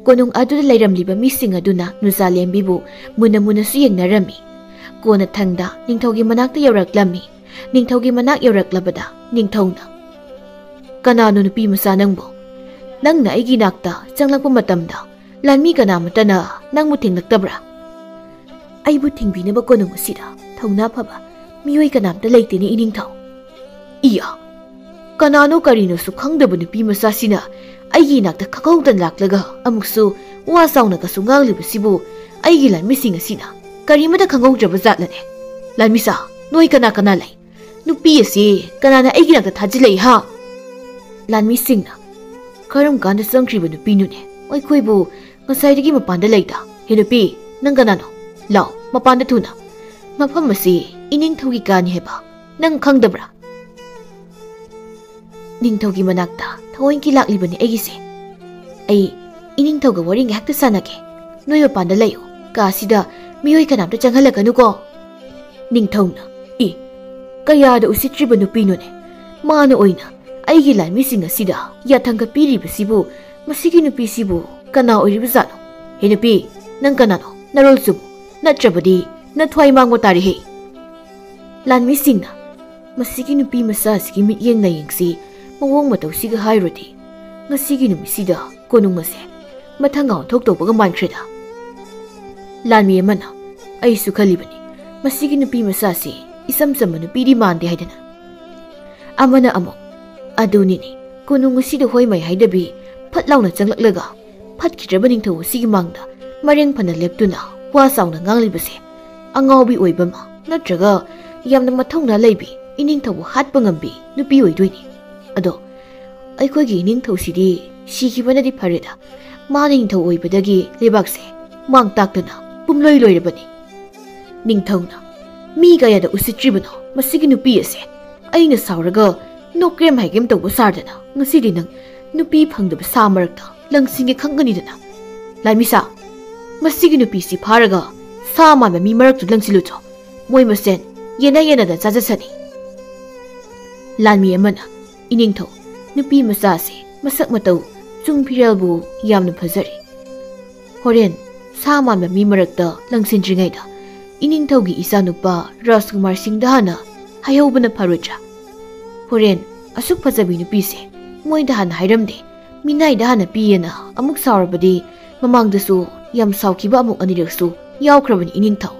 ꯀꯣꯅꯨꯡ ꯑꯗꯨꯗ ꯂꯩꯔꯝꯂꯤꯕ ꯃꯤꯁꯤꯡ ꯑꯗꯨꯅ ꯅꯨꯖꯥꯂꯦꯝꯕꯤꯕꯨ ꯃꯨꯟꯅ ꯃꯨꯟꯅꯁꯨ ꯌꯦꯡꯅꯔꯝꯃꯤ꯫ ꯀꯣꯟꯅꯊꯪꯗ ꯅꯤꯡꯊꯧꯒꯤ ꯃꯅꯥꯛꯇ ꯌꯧꯔꯛꯂꯝꯃꯤ꯫ ꯅꯤꯡꯊꯧꯒꯤ ꯃꯅꯥꯛ ꯌꯧꯔꯛꯂꯕꯗ ꯅꯤꯡꯊꯧꯅ, "ꯀꯅꯥꯅꯣ ꯅꯨꯄꯤ ꯃꯆꯥ ꯅꯪꯕꯣ? ꯅꯪꯅ ꯑꯩꯒꯤ ꯅꯥꯛꯇ ꯆꯪꯂꯛꯄ ꯃꯇꯝꯗ ꯂꯥꯟꯃꯤ ꯀꯅꯥꯃꯠꯇꯅ ꯅꯪꯕꯨ ꯊꯦꯡꯂꯛꯇꯕ꯭ꯔꯥ?" "ꯑꯩꯕꯨ ꯊꯤꯡꯕꯤꯅꯕ ꯀꯣꯅꯨꯡ ꯑꯁꯤꯗ ꯊꯧꯅꯥ ꯐꯕ ꯃꯤꯑꯣꯏ ꯀꯅꯥꯝꯇ ꯂꯩꯇꯦꯅꯦ, ꯏꯅꯤꯡꯊꯧ꯫" "ꯏꯌꯥ, ꯀꯅꯥꯅꯣ ꯀꯔꯤꯅꯣꯁꯨ ꯈꯪꯗꯕ ꯅꯨꯄꯤ ꯃꯆꯥꯁꯤꯅ ꯑꯩꯒꯤ ꯏꯅꯥꯛꯇ ꯈꯪꯍꯧꯗꯅ ꯂꯥꯛꯂꯒ ꯑꯃꯨꯛꯁꯨ ꯋꯥ ꯆꯥꯎꯅꯒꯁꯨ ꯉꯥꯡꯂꯤꯕꯁꯤꯕꯨ ꯑꯩꯒꯤ ꯂꯥꯟꯃꯤꯁꯤꯡ ꯑꯁꯤꯅ ꯀꯔꯤꯃꯠꯇ ꯈꯪꯍꯧꯗ꯭ꯔꯕ ꯖꯥꯠꯂꯅꯦ? ꯂꯥꯟꯃꯤꯁꯥ, ꯅꯣꯏ ꯀꯅꯥ ꯀꯅꯥ ꯂꯩ? ꯅꯨꯄꯤ ꯑꯁꯤ ꯀꯅꯥꯅ ꯑꯩꯒꯤ ꯅꯥꯛꯇ ꯊꯥꯖꯤꯜꯂꯛꯏ, ꯍꯥ?" ꯂꯥꯟꯃꯤꯁꯤꯡꯅ, "ꯀꯔꯝ ꯀꯥꯟꯗ ꯆꯪꯈ꯭ꯔꯤꯕ ꯅꯨꯄꯤꯅꯣꯅꯦ? ꯑꯩꯈꯣꯏꯕꯨ ꯉꯁꯥꯏꯗꯒꯤ ꯃꯄꯥꯟꯗ ꯂꯩꯗ꯫ ꯍꯦ ꯅꯨꯄꯤ, ꯅꯪ ꯀꯅꯥꯅꯣ? ꯂꯥꯎ, ꯃꯄꯥꯟꯗ ꯊꯨꯅ꯫ ꯃꯐꯝ ꯑꯁꯤ ꯏꯅꯤꯡꯊꯧꯒꯤ ꯀꯥꯅꯤ ꯍꯥꯏꯕ ꯅꯪ ꯈꯪꯗꯕ꯭ꯔꯥ?" ꯅꯤꯡꯊꯧꯒꯤ ꯃꯅꯥꯛꯇ ꯊꯑꯣꯏꯒꯤ ꯂꯥꯛꯂꯤꯕꯅꯤ ꯑꯩꯒꯤꯁꯦ꯫ ꯑꯩ ꯏꯅꯤꯡꯊꯧꯒ ꯋꯥꯔꯤ ꯉꯥꯏꯍꯥꯛꯇ ꯁꯥꯟꯅꯒꯦ꯫ ꯅꯣꯏ ꯃꯄꯥꯟꯗ ꯂꯩꯌꯨ꯫ ꯀꯥꯁꯤꯗ ꯃꯤꯑꯣꯏ ꯀꯅꯥꯝꯇ ꯆꯪꯍꯜꯂꯛꯀꯅꯨꯀꯣ꯫ ꯅꯤꯡꯊꯧꯅ, "ꯏ, ꯀꯌꯥꯗ ꯎꯁꯤꯠꯇ꯭ꯔꯤꯕ ꯅꯨꯄꯤꯅꯣꯅꯦ? ꯃꯥꯅ ꯑꯣꯏꯅ ꯑꯩꯒꯤ ꯂꯥꯟꯃꯤꯁꯤꯡ ꯑꯁꯤꯗ ꯌꯥꯊꯪꯒ ꯄꯤꯔꯤꯕꯁꯤꯕꯨ, ꯃꯁꯤꯒꯤ ꯅꯨꯄꯤꯁꯤꯕꯨ ꯀꯅꯥ ꯑꯣꯏꯔꯤꯕꯖꯥꯠꯅꯣ? ꯍꯦ ꯅꯨꯄꯤ, ꯅꯪ ꯀꯅꯥꯅꯣ? ꯅꯔꯣꯜ ꯆꯨꯝꯃꯨ, ꯅꯠꯇ꯭ꯔꯕꯗꯤ ꯅꯊ꯭ꯋꯥꯏ ꯃꯥꯡꯕ ꯇꯥꯔꯦꯍꯦ!" ꯂꯥꯟꯃꯤꯁꯤꯡꯅ, "ꯃꯁꯤꯒꯤ ꯅꯨꯄꯤ ꯃꯆꯥ ꯑꯁꯤꯒꯤ ꯃꯤꯠꯌꯦꯡ ꯅꯥꯌꯦꯡꯁꯤ, ꯃꯑꯣꯡ ꯃꯇꯧꯁꯤꯒ ꯍꯥꯏꯔꯨꯔꯗꯤ, ꯉꯁꯤꯒꯤ ꯅꯨꯃꯤꯠꯁꯤꯗ ꯀꯣꯅꯨꯡ ꯑꯁꯦ ꯃꯊꯪꯒ ꯑꯣꯟꯊꯣꯛꯇꯧꯕꯒ ꯃꯥꯟꯈ꯭ꯔꯦꯗ꯫" ꯂꯥꯟꯃꯤ ꯑꯃꯅ, "ꯑꯩꯁꯨ ꯈꯜꯂꯤꯕꯅꯤ, ꯃꯁꯤꯒꯤ ꯅꯨꯄꯤ ꯃꯆꯥꯁꯤ ꯏꯆꯝ ꯆꯝꯕ ꯅꯨꯄꯤꯗꯤ ꯃꯥꯟꯗꯦ" ꯍꯥꯏꯗꯅ꯫ ꯑꯃꯅ ꯑꯃꯨꯛ, "ꯑꯗꯨꯅꯤꯅꯦ, ꯀꯣꯅꯨꯡ ꯑꯁꯤꯗ ꯍꯣꯏ ꯃꯥꯏ ꯍꯥꯏꯗꯕꯤ ꯐꯠ ꯂꯥꯎꯅ ꯆꯪꯂꯛꯂꯒ ꯐꯠꯈꯤꯗ꯭ꯔꯕ ꯅꯤꯡꯊꯧ ꯑꯁꯤꯒꯤ ꯃꯥꯡꯗ ꯃꯔꯦꯡ ꯐꯅ ꯂꯦꯞꯇꯨꯅ ꯋꯥ ꯆꯥꯎꯅ ꯉꯥꯡꯂꯤꯕꯁꯦ ꯑꯉꯥꯎꯕꯤ ꯑꯣꯏꯕ ꯑꯃ ꯅꯠꯇ꯭ꯔꯒ ꯌꯥꯝꯅ ꯃꯊꯧꯅꯥ ꯂꯩꯕꯤ ꯏꯅꯤꯡꯊꯧꯕꯨ ꯍꯥꯠꯄ ꯉꯝꯕꯤ ꯅꯨꯄꯤ ꯑꯣꯏꯗꯣꯏꯅꯤ꯫ ꯑꯗꯣ ꯑꯩꯈꯣꯏꯒꯤ ꯏꯅꯤꯡꯊꯧꯁꯤꯗꯤ ꯁꯤꯈꯤꯕꯅꯗꯤ ꯐꯔꯦꯗ꯫ ꯃꯥꯅ ꯅꯤꯡꯊꯧ ꯑꯣꯏꯕꯗꯒꯤ ꯂꯩꯕꯥꯛꯁꯦ ꯃꯥꯡ ꯇꯥꯛꯇꯅ ꯄꯨꯝꯂꯣꯏ ꯂꯣꯏꯔꯕꯅꯤ꯫" ꯅꯤꯡꯊꯧꯅ, "ꯃꯤ ꯀꯌꯥꯗ ꯎꯁꯤꯠꯇ꯭ꯔꯤꯕꯅꯣ ꯃꯁꯤꯒꯤ ꯅꯨꯄꯤ ꯑꯁꯦ? ꯑꯩꯅ ꯁꯥꯎꯔꯒ ꯅꯣꯛꯀ꯭ꯔꯦꯝ ꯍꯥꯏꯒꯦꯝ ꯇꯧꯕ ꯁꯥꯔꯗꯅ ꯉꯁꯤꯗꯤ ꯅꯪ ꯅꯨꯄꯤ ꯐꯪꯗꯕ ꯁꯥ ꯃꯔꯛꯇ ꯂꯪꯁꯤꯟꯒꯦ ꯈꯪꯒꯅꯤꯗꯅ꯫ ꯂꯥꯟꯃꯤꯁꯥ, ꯃꯁꯤꯒꯤ ꯅꯨꯄꯤꯁꯤ ꯐꯥꯔꯒ ꯁꯥ ꯃꯥꯟꯕ ꯃꯤ ꯃꯔꯛꯇ ꯂꯪꯁꯤꯜꯂꯨꯆꯣ꯫ ꯃꯣꯏ ꯃꯁꯦꯟ ꯌꯦꯟꯅ ꯌꯦꯟꯅꯗ ꯆꯥꯖꯁꯅꯤ꯫" ꯂꯥꯟꯃꯤ ꯑꯃꯅ, "ꯏꯅꯤꯡꯊꯧ, ꯅꯨꯄꯤ ꯃꯆꯥꯁꯤ ꯃꯁꯛ ꯃꯇꯧ ꯆꯨꯡ ꯐꯤꯔꯦꯜꯕꯨ ꯌꯥꯝꯅ ꯐꯖꯔꯤ꯫ ꯍꯣꯔꯦꯟ ꯁꯥ ꯃꯥꯟꯕ ꯃꯤ ꯃꯔꯛꯇ ꯂꯪꯁꯤꯟꯗ꯭ꯔꯤꯉꯩꯗ ꯏꯅꯤꯡꯊꯧꯒꯤ ꯏꯆꯥꯅꯨꯄꯥ ꯔꯥꯖꯀꯨꯃꯥꯔ ꯁꯤꯡꯗ ꯍꯥꯟꯅ ꯍꯥꯏꯍꯧꯕꯅ ꯐꯔꯣꯏꯗ꯭ꯔꯥ? ꯍꯣꯔꯦꯟ ꯑꯁꯨꯛ ꯐꯖꯕꯤ ꯅꯨꯄꯤꯁꯦ ꯃꯣꯏꯗ ꯍꯥꯟꯅ ꯍꯥꯏꯔꯝꯗꯦ, ꯃꯤꯅꯥꯏꯗ ꯍꯥꯟꯅ ꯄꯤꯌꯦꯅ ꯑꯃꯨꯛ ꯁꯥꯎꯔꯕꯗꯤ ꯃꯃꯥꯡꯗꯁꯨ ꯌꯥꯝ ꯁꯥꯎꯈꯤꯕ ꯑꯃꯨꯛ ꯑꯅꯤꯔꯛꯁꯨ ꯌꯥꯎꯈ꯭ꯔꯕꯅꯤ ꯏꯅꯤꯡꯊꯧ꯫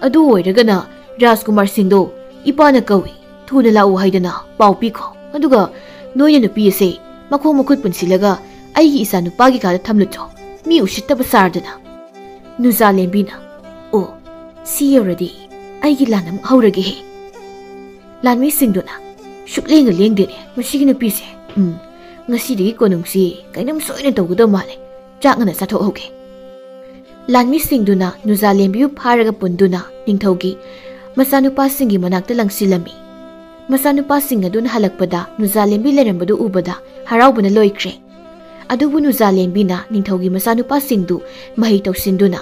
ꯑꯗꯨ ꯑꯣꯏꯔꯒꯅ ꯔꯥꯖꯀꯨꯃꯥꯔ ꯁꯤꯡꯗꯣ ꯏꯄꯥꯅ ꯀꯧꯏ, ꯊꯨꯅ ꯂꯥꯛꯎ ꯍꯥꯏꯗꯅ ꯄꯥꯎ ꯄꯤꯈꯣ꯫ ꯑꯗꯨꯒ ꯅꯣꯏꯅ ꯅꯨꯄꯤ ꯑꯁꯦ ꯃꯈꯣꯡ ꯃꯈꯨꯠ ꯄꯨꯟꯁꯤꯜꯂꯒ ꯑꯩꯒꯤ ꯏꯆꯥ ꯅꯨꯄꯥꯒꯤ ꯀꯥꯗ ꯊꯝꯂꯨꯆꯣ꯫ ꯃꯤ ꯎꯁꯤꯠꯇꯕ ꯁꯥꯔꯗꯅ꯫" ꯅꯨꯖꯥ ꯂꯦꯝꯕꯤꯅ, "ꯑꯣ, ꯁꯤ ꯌꯧꯔꯗꯤ ꯑꯩꯒꯤ ꯂꯥꯟ ꯑꯃꯨꯛ ꯍꯧꯔꯒꯦꯍꯦ꯫" ꯂꯥꯟꯃꯤꯁꯤꯡꯗꯨꯅ, "ꯁꯨꯛꯂꯦꯡꯒ ꯂꯦꯡꯗꯦꯅꯦ ꯃꯁꯤꯒꯤ ꯅꯨꯄꯤꯁꯦ꯫ ꯎꯝ, ꯉꯁꯤꯗꯒꯤ ꯀꯣꯅꯨꯡꯁꯤ ꯀꯩꯅꯣꯝ ꯁꯣꯏꯅ ꯇꯧꯒꯗꯕ ꯃꯥꯜꯂꯦ꯫ ꯆꯥꯛ ꯉꯟꯅ ꯆꯥꯊꯣꯛꯍꯧꯒꯦ꯫" ꯂꯥꯟꯃꯤꯁꯤꯡꯗꯨꯅ ꯅꯨꯖꯥ ꯂꯦꯝꯕꯤꯕꯨ ꯐꯥꯔꯒ ꯄꯨꯟꯗꯨꯅ ꯅꯤꯡꯊꯧꯒꯤ ꯃꯆꯥꯅꯨꯄꯥꯁꯤꯡꯒꯤ ꯃꯅꯥꯛꯇ ꯂꯪꯁꯤꯜꯂꯝꯃꯤ꯫ ꯃꯆꯥꯅꯨꯄꯥꯁꯤꯡ ꯑꯗꯨꯅ ꯍꯜꯂꯛꯄꯗ ꯅꯨꯖꯥ ꯂꯦꯝꯕꯤ ꯂꯩꯔꯝꯕꯗꯨ ꯎꯕꯗ ꯍꯔꯥꯎꯕꯅ ꯂꯣꯏꯈ꯭ꯔꯦ꯫ ꯑꯗꯨꯕꯨ ꯅꯨꯖꯥ ꯂꯦꯝꯕꯤꯅ ꯅꯤꯡꯊꯧꯒꯤ ꯃꯆꯥꯅꯨꯄꯥꯁꯤꯡꯗꯨ ꯃꯍꯩ ꯇꯧꯁꯤꯟꯗꯨꯅ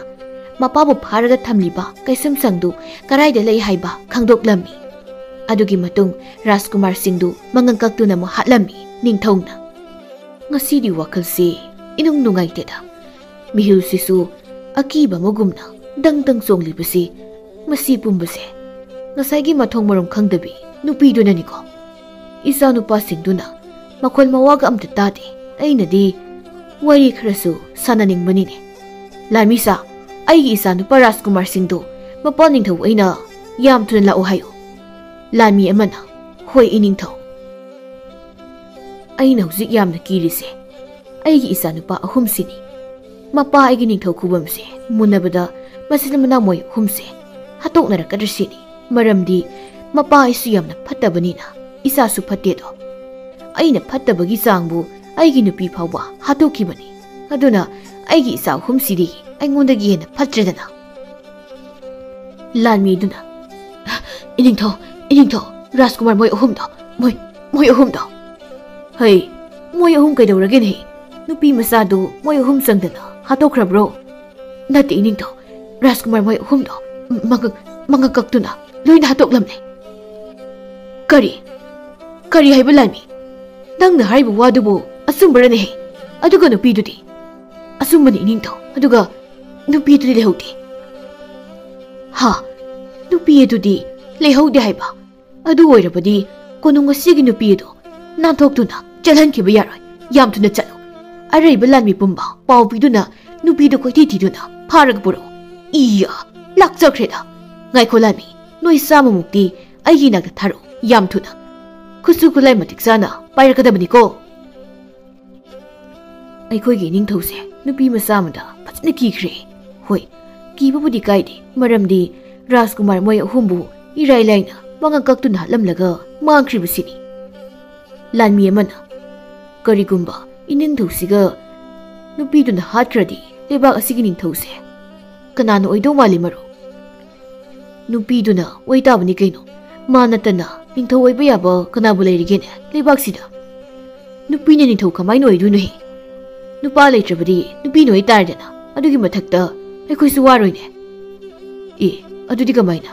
ꯃꯄꯥꯕꯨ ꯐꯥꯔꯒ ꯊꯝꯂꯤꯕ ꯀꯩꯁꯨꯝꯁꯪꯗꯨ ꯀꯔꯥꯏꯗ ꯂꯩ ꯍꯥꯏꯕ ꯈꯪꯗꯣꯛꯂꯝꯃꯤ꯫ ꯑꯗꯨꯒꯤ ꯃꯇꯨꯡ ꯔꯥꯖꯀꯨꯃꯥꯔꯁꯤꯡꯗꯨ ꯃꯉꯛ ꯀꯛꯇꯨꯅ ꯑꯃꯨꯛ ꯍꯥꯠꯂꯝꯃꯤ ꯅꯤꯡꯊꯧꯅ꯫ ꯉꯁꯤꯗꯤ ꯋꯥꯈꯜꯁꯤ ꯏꯅꯨꯡ ꯅꯨꯡꯉꯥꯏꯇꯦꯗ꯫ ꯃꯤꯍꯨꯜꯁꯤꯁꯨ ꯑꯀꯤꯕ ꯑꯃꯒꯨꯝꯅ ꯗꯪ ꯗꯪ ꯆꯣꯡꯂꯤꯕꯁꯤ, ꯃꯁꯤ ꯄꯨꯝꯕꯁꯦ ꯉꯁꯥꯏꯒꯤ ꯃꯊꯣꯡ ꯃꯔꯝ ꯈꯪꯗꯕꯤ ꯅꯨꯄꯤꯗꯨꯅꯅꯤꯀꯣ꯫ ꯏꯆꯥꯅꯨꯄꯥꯁꯤꯡꯗꯨꯅ ꯃꯈꯣꯜ ꯃꯋꯥꯒ ꯑꯝꯇ ꯇꯥꯗꯦ꯫ ꯑꯩꯅꯗꯤ ꯋꯥꯔꯤ ꯈꯔꯁꯨ ꯁꯥꯟꯅꯅꯤꯡꯕꯅꯤꯅꯦ꯫ ꯂꯥꯟꯃꯤꯁꯥ, ꯑꯩꯒꯤ ꯏꯆꯥꯅꯨꯄꯥ ꯔꯥꯖꯀꯨꯃꯥꯔꯁꯤꯡꯗꯨ ꯃꯄꯥꯜ ꯅꯤꯡꯊꯧ ꯑꯩꯅ ꯌꯥꯝ ꯊꯨꯅ ꯂꯥꯛꯎ ꯍꯥꯏꯌꯨ꯫ ꯂꯥꯟꯃꯤ ꯑꯃꯅ, ꯍꯣꯏ ꯏꯅꯤꯡꯊꯧ꯫ ꯑꯩꯅ ꯍꯧꯖꯤꯛ ꯌꯥꯝꯅ ꯀꯤꯔꯤꯁꯦ ꯑꯩꯒꯤ ꯏꯆꯥꯅꯨꯄꯥ ꯑꯍꯨꯝꯁꯤꯅꯤ꯫ ꯃꯄꯥ ꯑꯩꯒꯤ ꯅꯤꯡꯊꯧ ꯈꯨꯕꯝꯁꯦ ꯃꯨꯟꯅꯕꯗ ꯃꯆꯤꯟ ꯃꯅꯥꯎ ꯃꯣꯏ ꯑꯍꯨꯝꯁꯦ ꯍꯥꯠꯇꯣꯛꯅꯔꯛꯀꯗ꯭ꯔꯥ ꯁꯤꯅꯤ꯫ ꯃꯔꯝꯗꯤ ꯃꯄꯥ ꯑꯩꯁꯨ ꯌꯥꯝꯅ ꯐꯠꯇꯕꯅꯤꯅ ꯏꯆꯥꯁꯨ ꯐꯠꯇꯦꯗꯣ꯫ ꯑꯩꯅ ꯐꯠꯇꯕꯒꯤ ꯆꯥꯡꯕꯨ ꯑꯩꯒꯤ ꯅꯨꯄꯤ ꯐꯥꯎꯕ ꯍꯥꯠꯇꯣꯛꯈꯤꯕꯅꯤ꯫ ꯑꯗꯨꯅ ꯑꯩꯒꯤ ꯏꯆꯥ ꯑꯍꯨꯝꯁꯤꯗꯤ ꯑꯩꯉꯣꯟꯗꯒꯤ ꯍꯦꯟꯅ ꯐꯠꯇ꯭ꯔꯦꯗꯅ꯫ ꯂꯥꯟꯃꯤꯗꯨꯅ, ꯏꯅꯤꯡꯊꯧ, ꯏꯅꯤꯡꯊꯧ, ꯔꯥꯖꯀꯨꯃꯥꯔ ꯃꯣꯏ ꯑꯍꯨꯝꯗꯣ, ꯃꯣꯏ, ꯃꯣꯏ ꯑꯍꯨꯝꯗꯣ꯫ ꯍꯩ, ꯃꯣꯏ ꯑꯍꯨꯝ ꯀꯩꯗꯧꯔꯒꯦꯅꯦ? ꯅꯨꯄꯤ ꯃꯆꯥꯗꯨ ꯃꯣꯏ ꯑꯍꯨꯝ ꯆꯪꯗꯅ ꯍꯥꯠꯇꯣꯛꯈ꯭ꯔꯕ꯭ꯔꯣ? ꯅꯠꯇꯦ ꯏꯅꯤꯡꯊꯧ, ꯔꯥꯖꯀꯨꯃꯥꯔ ꯃꯣꯏ ꯑꯍꯨꯝꯗꯣ ꯃꯉꯛ, ꯃꯉꯛ ꯀꯛꯇꯨꯅ ꯂꯣꯏꯅ ꯍꯥꯠꯇꯣꯛꯂꯝꯂꯦ꯫ ꯀꯔꯤ? ꯀꯔꯤ ꯍꯥꯏꯕ ꯂꯥꯟꯃꯤ? ꯅꯪꯅ ꯍꯥꯏꯔꯤꯕ ꯋꯥꯗꯨꯕꯨ ꯑꯆꯨꯝꯕꯔꯅꯦꯍꯦ? ꯑꯗꯨꯒ ꯅꯨꯄꯤꯗꯨꯗꯤ? ꯑꯆꯨꯝꯕꯅꯤ ꯏꯅꯤꯡꯊꯧ, ꯑꯗꯨꯒ ꯅꯨꯄꯤꯗꯨꯗꯤ ꯂꯩꯍꯧꯗꯦ꯫ ꯍꯥ? ꯅꯨꯄꯤ ꯑꯗꯨꯗꯤ ꯂꯩꯍꯧꯗꯦ ꯍꯥꯏꯕ? ꯑꯗꯨ ꯑꯣꯏꯔꯕꯗꯤ ꯀꯣꯅꯨꯡ ꯑꯁꯤꯒꯤ ꯅꯨꯄꯤ ꯑꯗꯨ ꯅꯥꯟꯊꯣꯛꯇꯨꯅ ꯆꯠꯍꯟꯈꯤꯕ ꯌꯥꯔꯣꯏ꯫ ꯌꯥꯝ ꯊꯨꯅ ꯆꯠꯂꯨ꯫ ꯑꯔꯩꯕ ꯂꯥꯟꯃꯤ ꯄꯨꯝꯕ ꯄꯥꯎ ꯄꯤꯗꯨꯅ ꯅꯨꯄꯤꯗꯨ ꯀꯣꯏꯊꯤ ꯊꯤꯗꯨꯅ ꯐꯥꯔꯒ ꯄꯨꯔꯛꯎ꯫ ꯏꯌꯥ! ꯂꯥꯛꯆꯈ꯭ꯔꯦꯗ꯫ ꯉꯥꯏꯈꯣ ꯂꯥꯟꯃꯤ, ꯅꯣꯏ ꯆꯥꯝꯃꯃꯨꯛꯇꯤ ꯑꯩꯒꯤ ꯏꯅꯥꯛꯇ ꯊꯥꯔꯛꯎ꯫ ꯌꯥꯝ ꯊꯨꯅ꯫ ꯈꯨꯠꯁꯨ ꯈꯨꯠꯂꯥꯏ ꯃꯇꯤꯛ ꯆꯥꯅ ꯄꯥꯏꯔꯛꯀꯗꯕꯅꯤꯀꯣ꯫ ꯑꯩꯈꯣꯏꯒꯤ ꯏꯅꯤꯡꯊꯧꯁꯦ ꯅꯨꯄꯤ ꯃꯆꯥ ꯑꯃꯗ ꯐꯖꯅ ꯀꯤꯈ꯭ꯔꯦ꯫ ꯍꯣꯏ, ꯀꯤꯕꯕꯨꯗꯤ ꯀꯥꯏꯗꯦ, ꯃꯔꯝꯗꯤ ꯔꯥꯖꯀꯨꯃꯥꯔ ꯃꯣꯏ ꯑꯍꯨꯝꯕꯨ ꯏꯔꯥꯏ ꯂꯥꯏꯅ ꯃꯉꯛ ꯀꯛꯇꯨꯅ ꯍꯥꯠꯂꯝꯂꯒ ꯃꯥꯡꯈ꯭ꯔꯤꯕꯁꯤꯅꯤ꯫ ꯂꯥꯟꯃꯤ ꯑꯃꯅ, ꯀꯔꯤꯒꯨꯝꯕ ꯏꯅꯤꯡꯊꯧꯁꯤꯒ ꯅꯨꯄꯤꯗꯨꯅ ꯍꯥꯠꯈ꯭ꯔꯗꯤ ꯂꯩꯕꯥꯛ ꯑꯁꯤꯒꯤ ꯅꯤꯡꯊꯧꯁꯦ ꯀꯅꯥꯅ ꯑꯣꯏꯗꯧ ꯃꯥꯜꯂꯤ ꯃꯔꯨꯞ? ꯅꯨꯄꯤꯗꯨꯅ ꯑꯣꯏ ꯇꯥꯕꯅꯤ ꯀꯩꯅꯣ꯫ ꯃꯥ ꯅꯠꯇꯅ ꯅꯤꯡꯊꯧ ꯑꯣꯏꯕ ꯌꯥꯕ ꯀꯅꯥꯕꯨ ꯂꯩꯔꯤꯒꯦꯅꯦ ꯂꯩꯕꯥꯛꯁꯤꯗ? ꯅꯨꯄꯤꯅ ꯅꯤꯡꯊꯧ ꯀꯃꯥꯏꯅ ꯑꯣꯏꯗꯣꯏꯅꯣꯍꯦ? ꯅꯨꯄꯥ ꯂꯩꯇ꯭ꯔꯕꯗꯤ ꯅꯨꯄꯤꯅ ꯑꯣꯏꯇꯥꯔꯦꯗꯅ꯫ ꯑꯗꯨꯒꯤ ꯃꯊꯛꯇ ꯑꯩꯈꯣꯏꯁꯨ ꯋꯥꯔꯣꯏꯅꯦ꯫ ꯑꯦ, ꯑꯗꯨꯗꯤ ꯀꯃꯥꯏꯅ?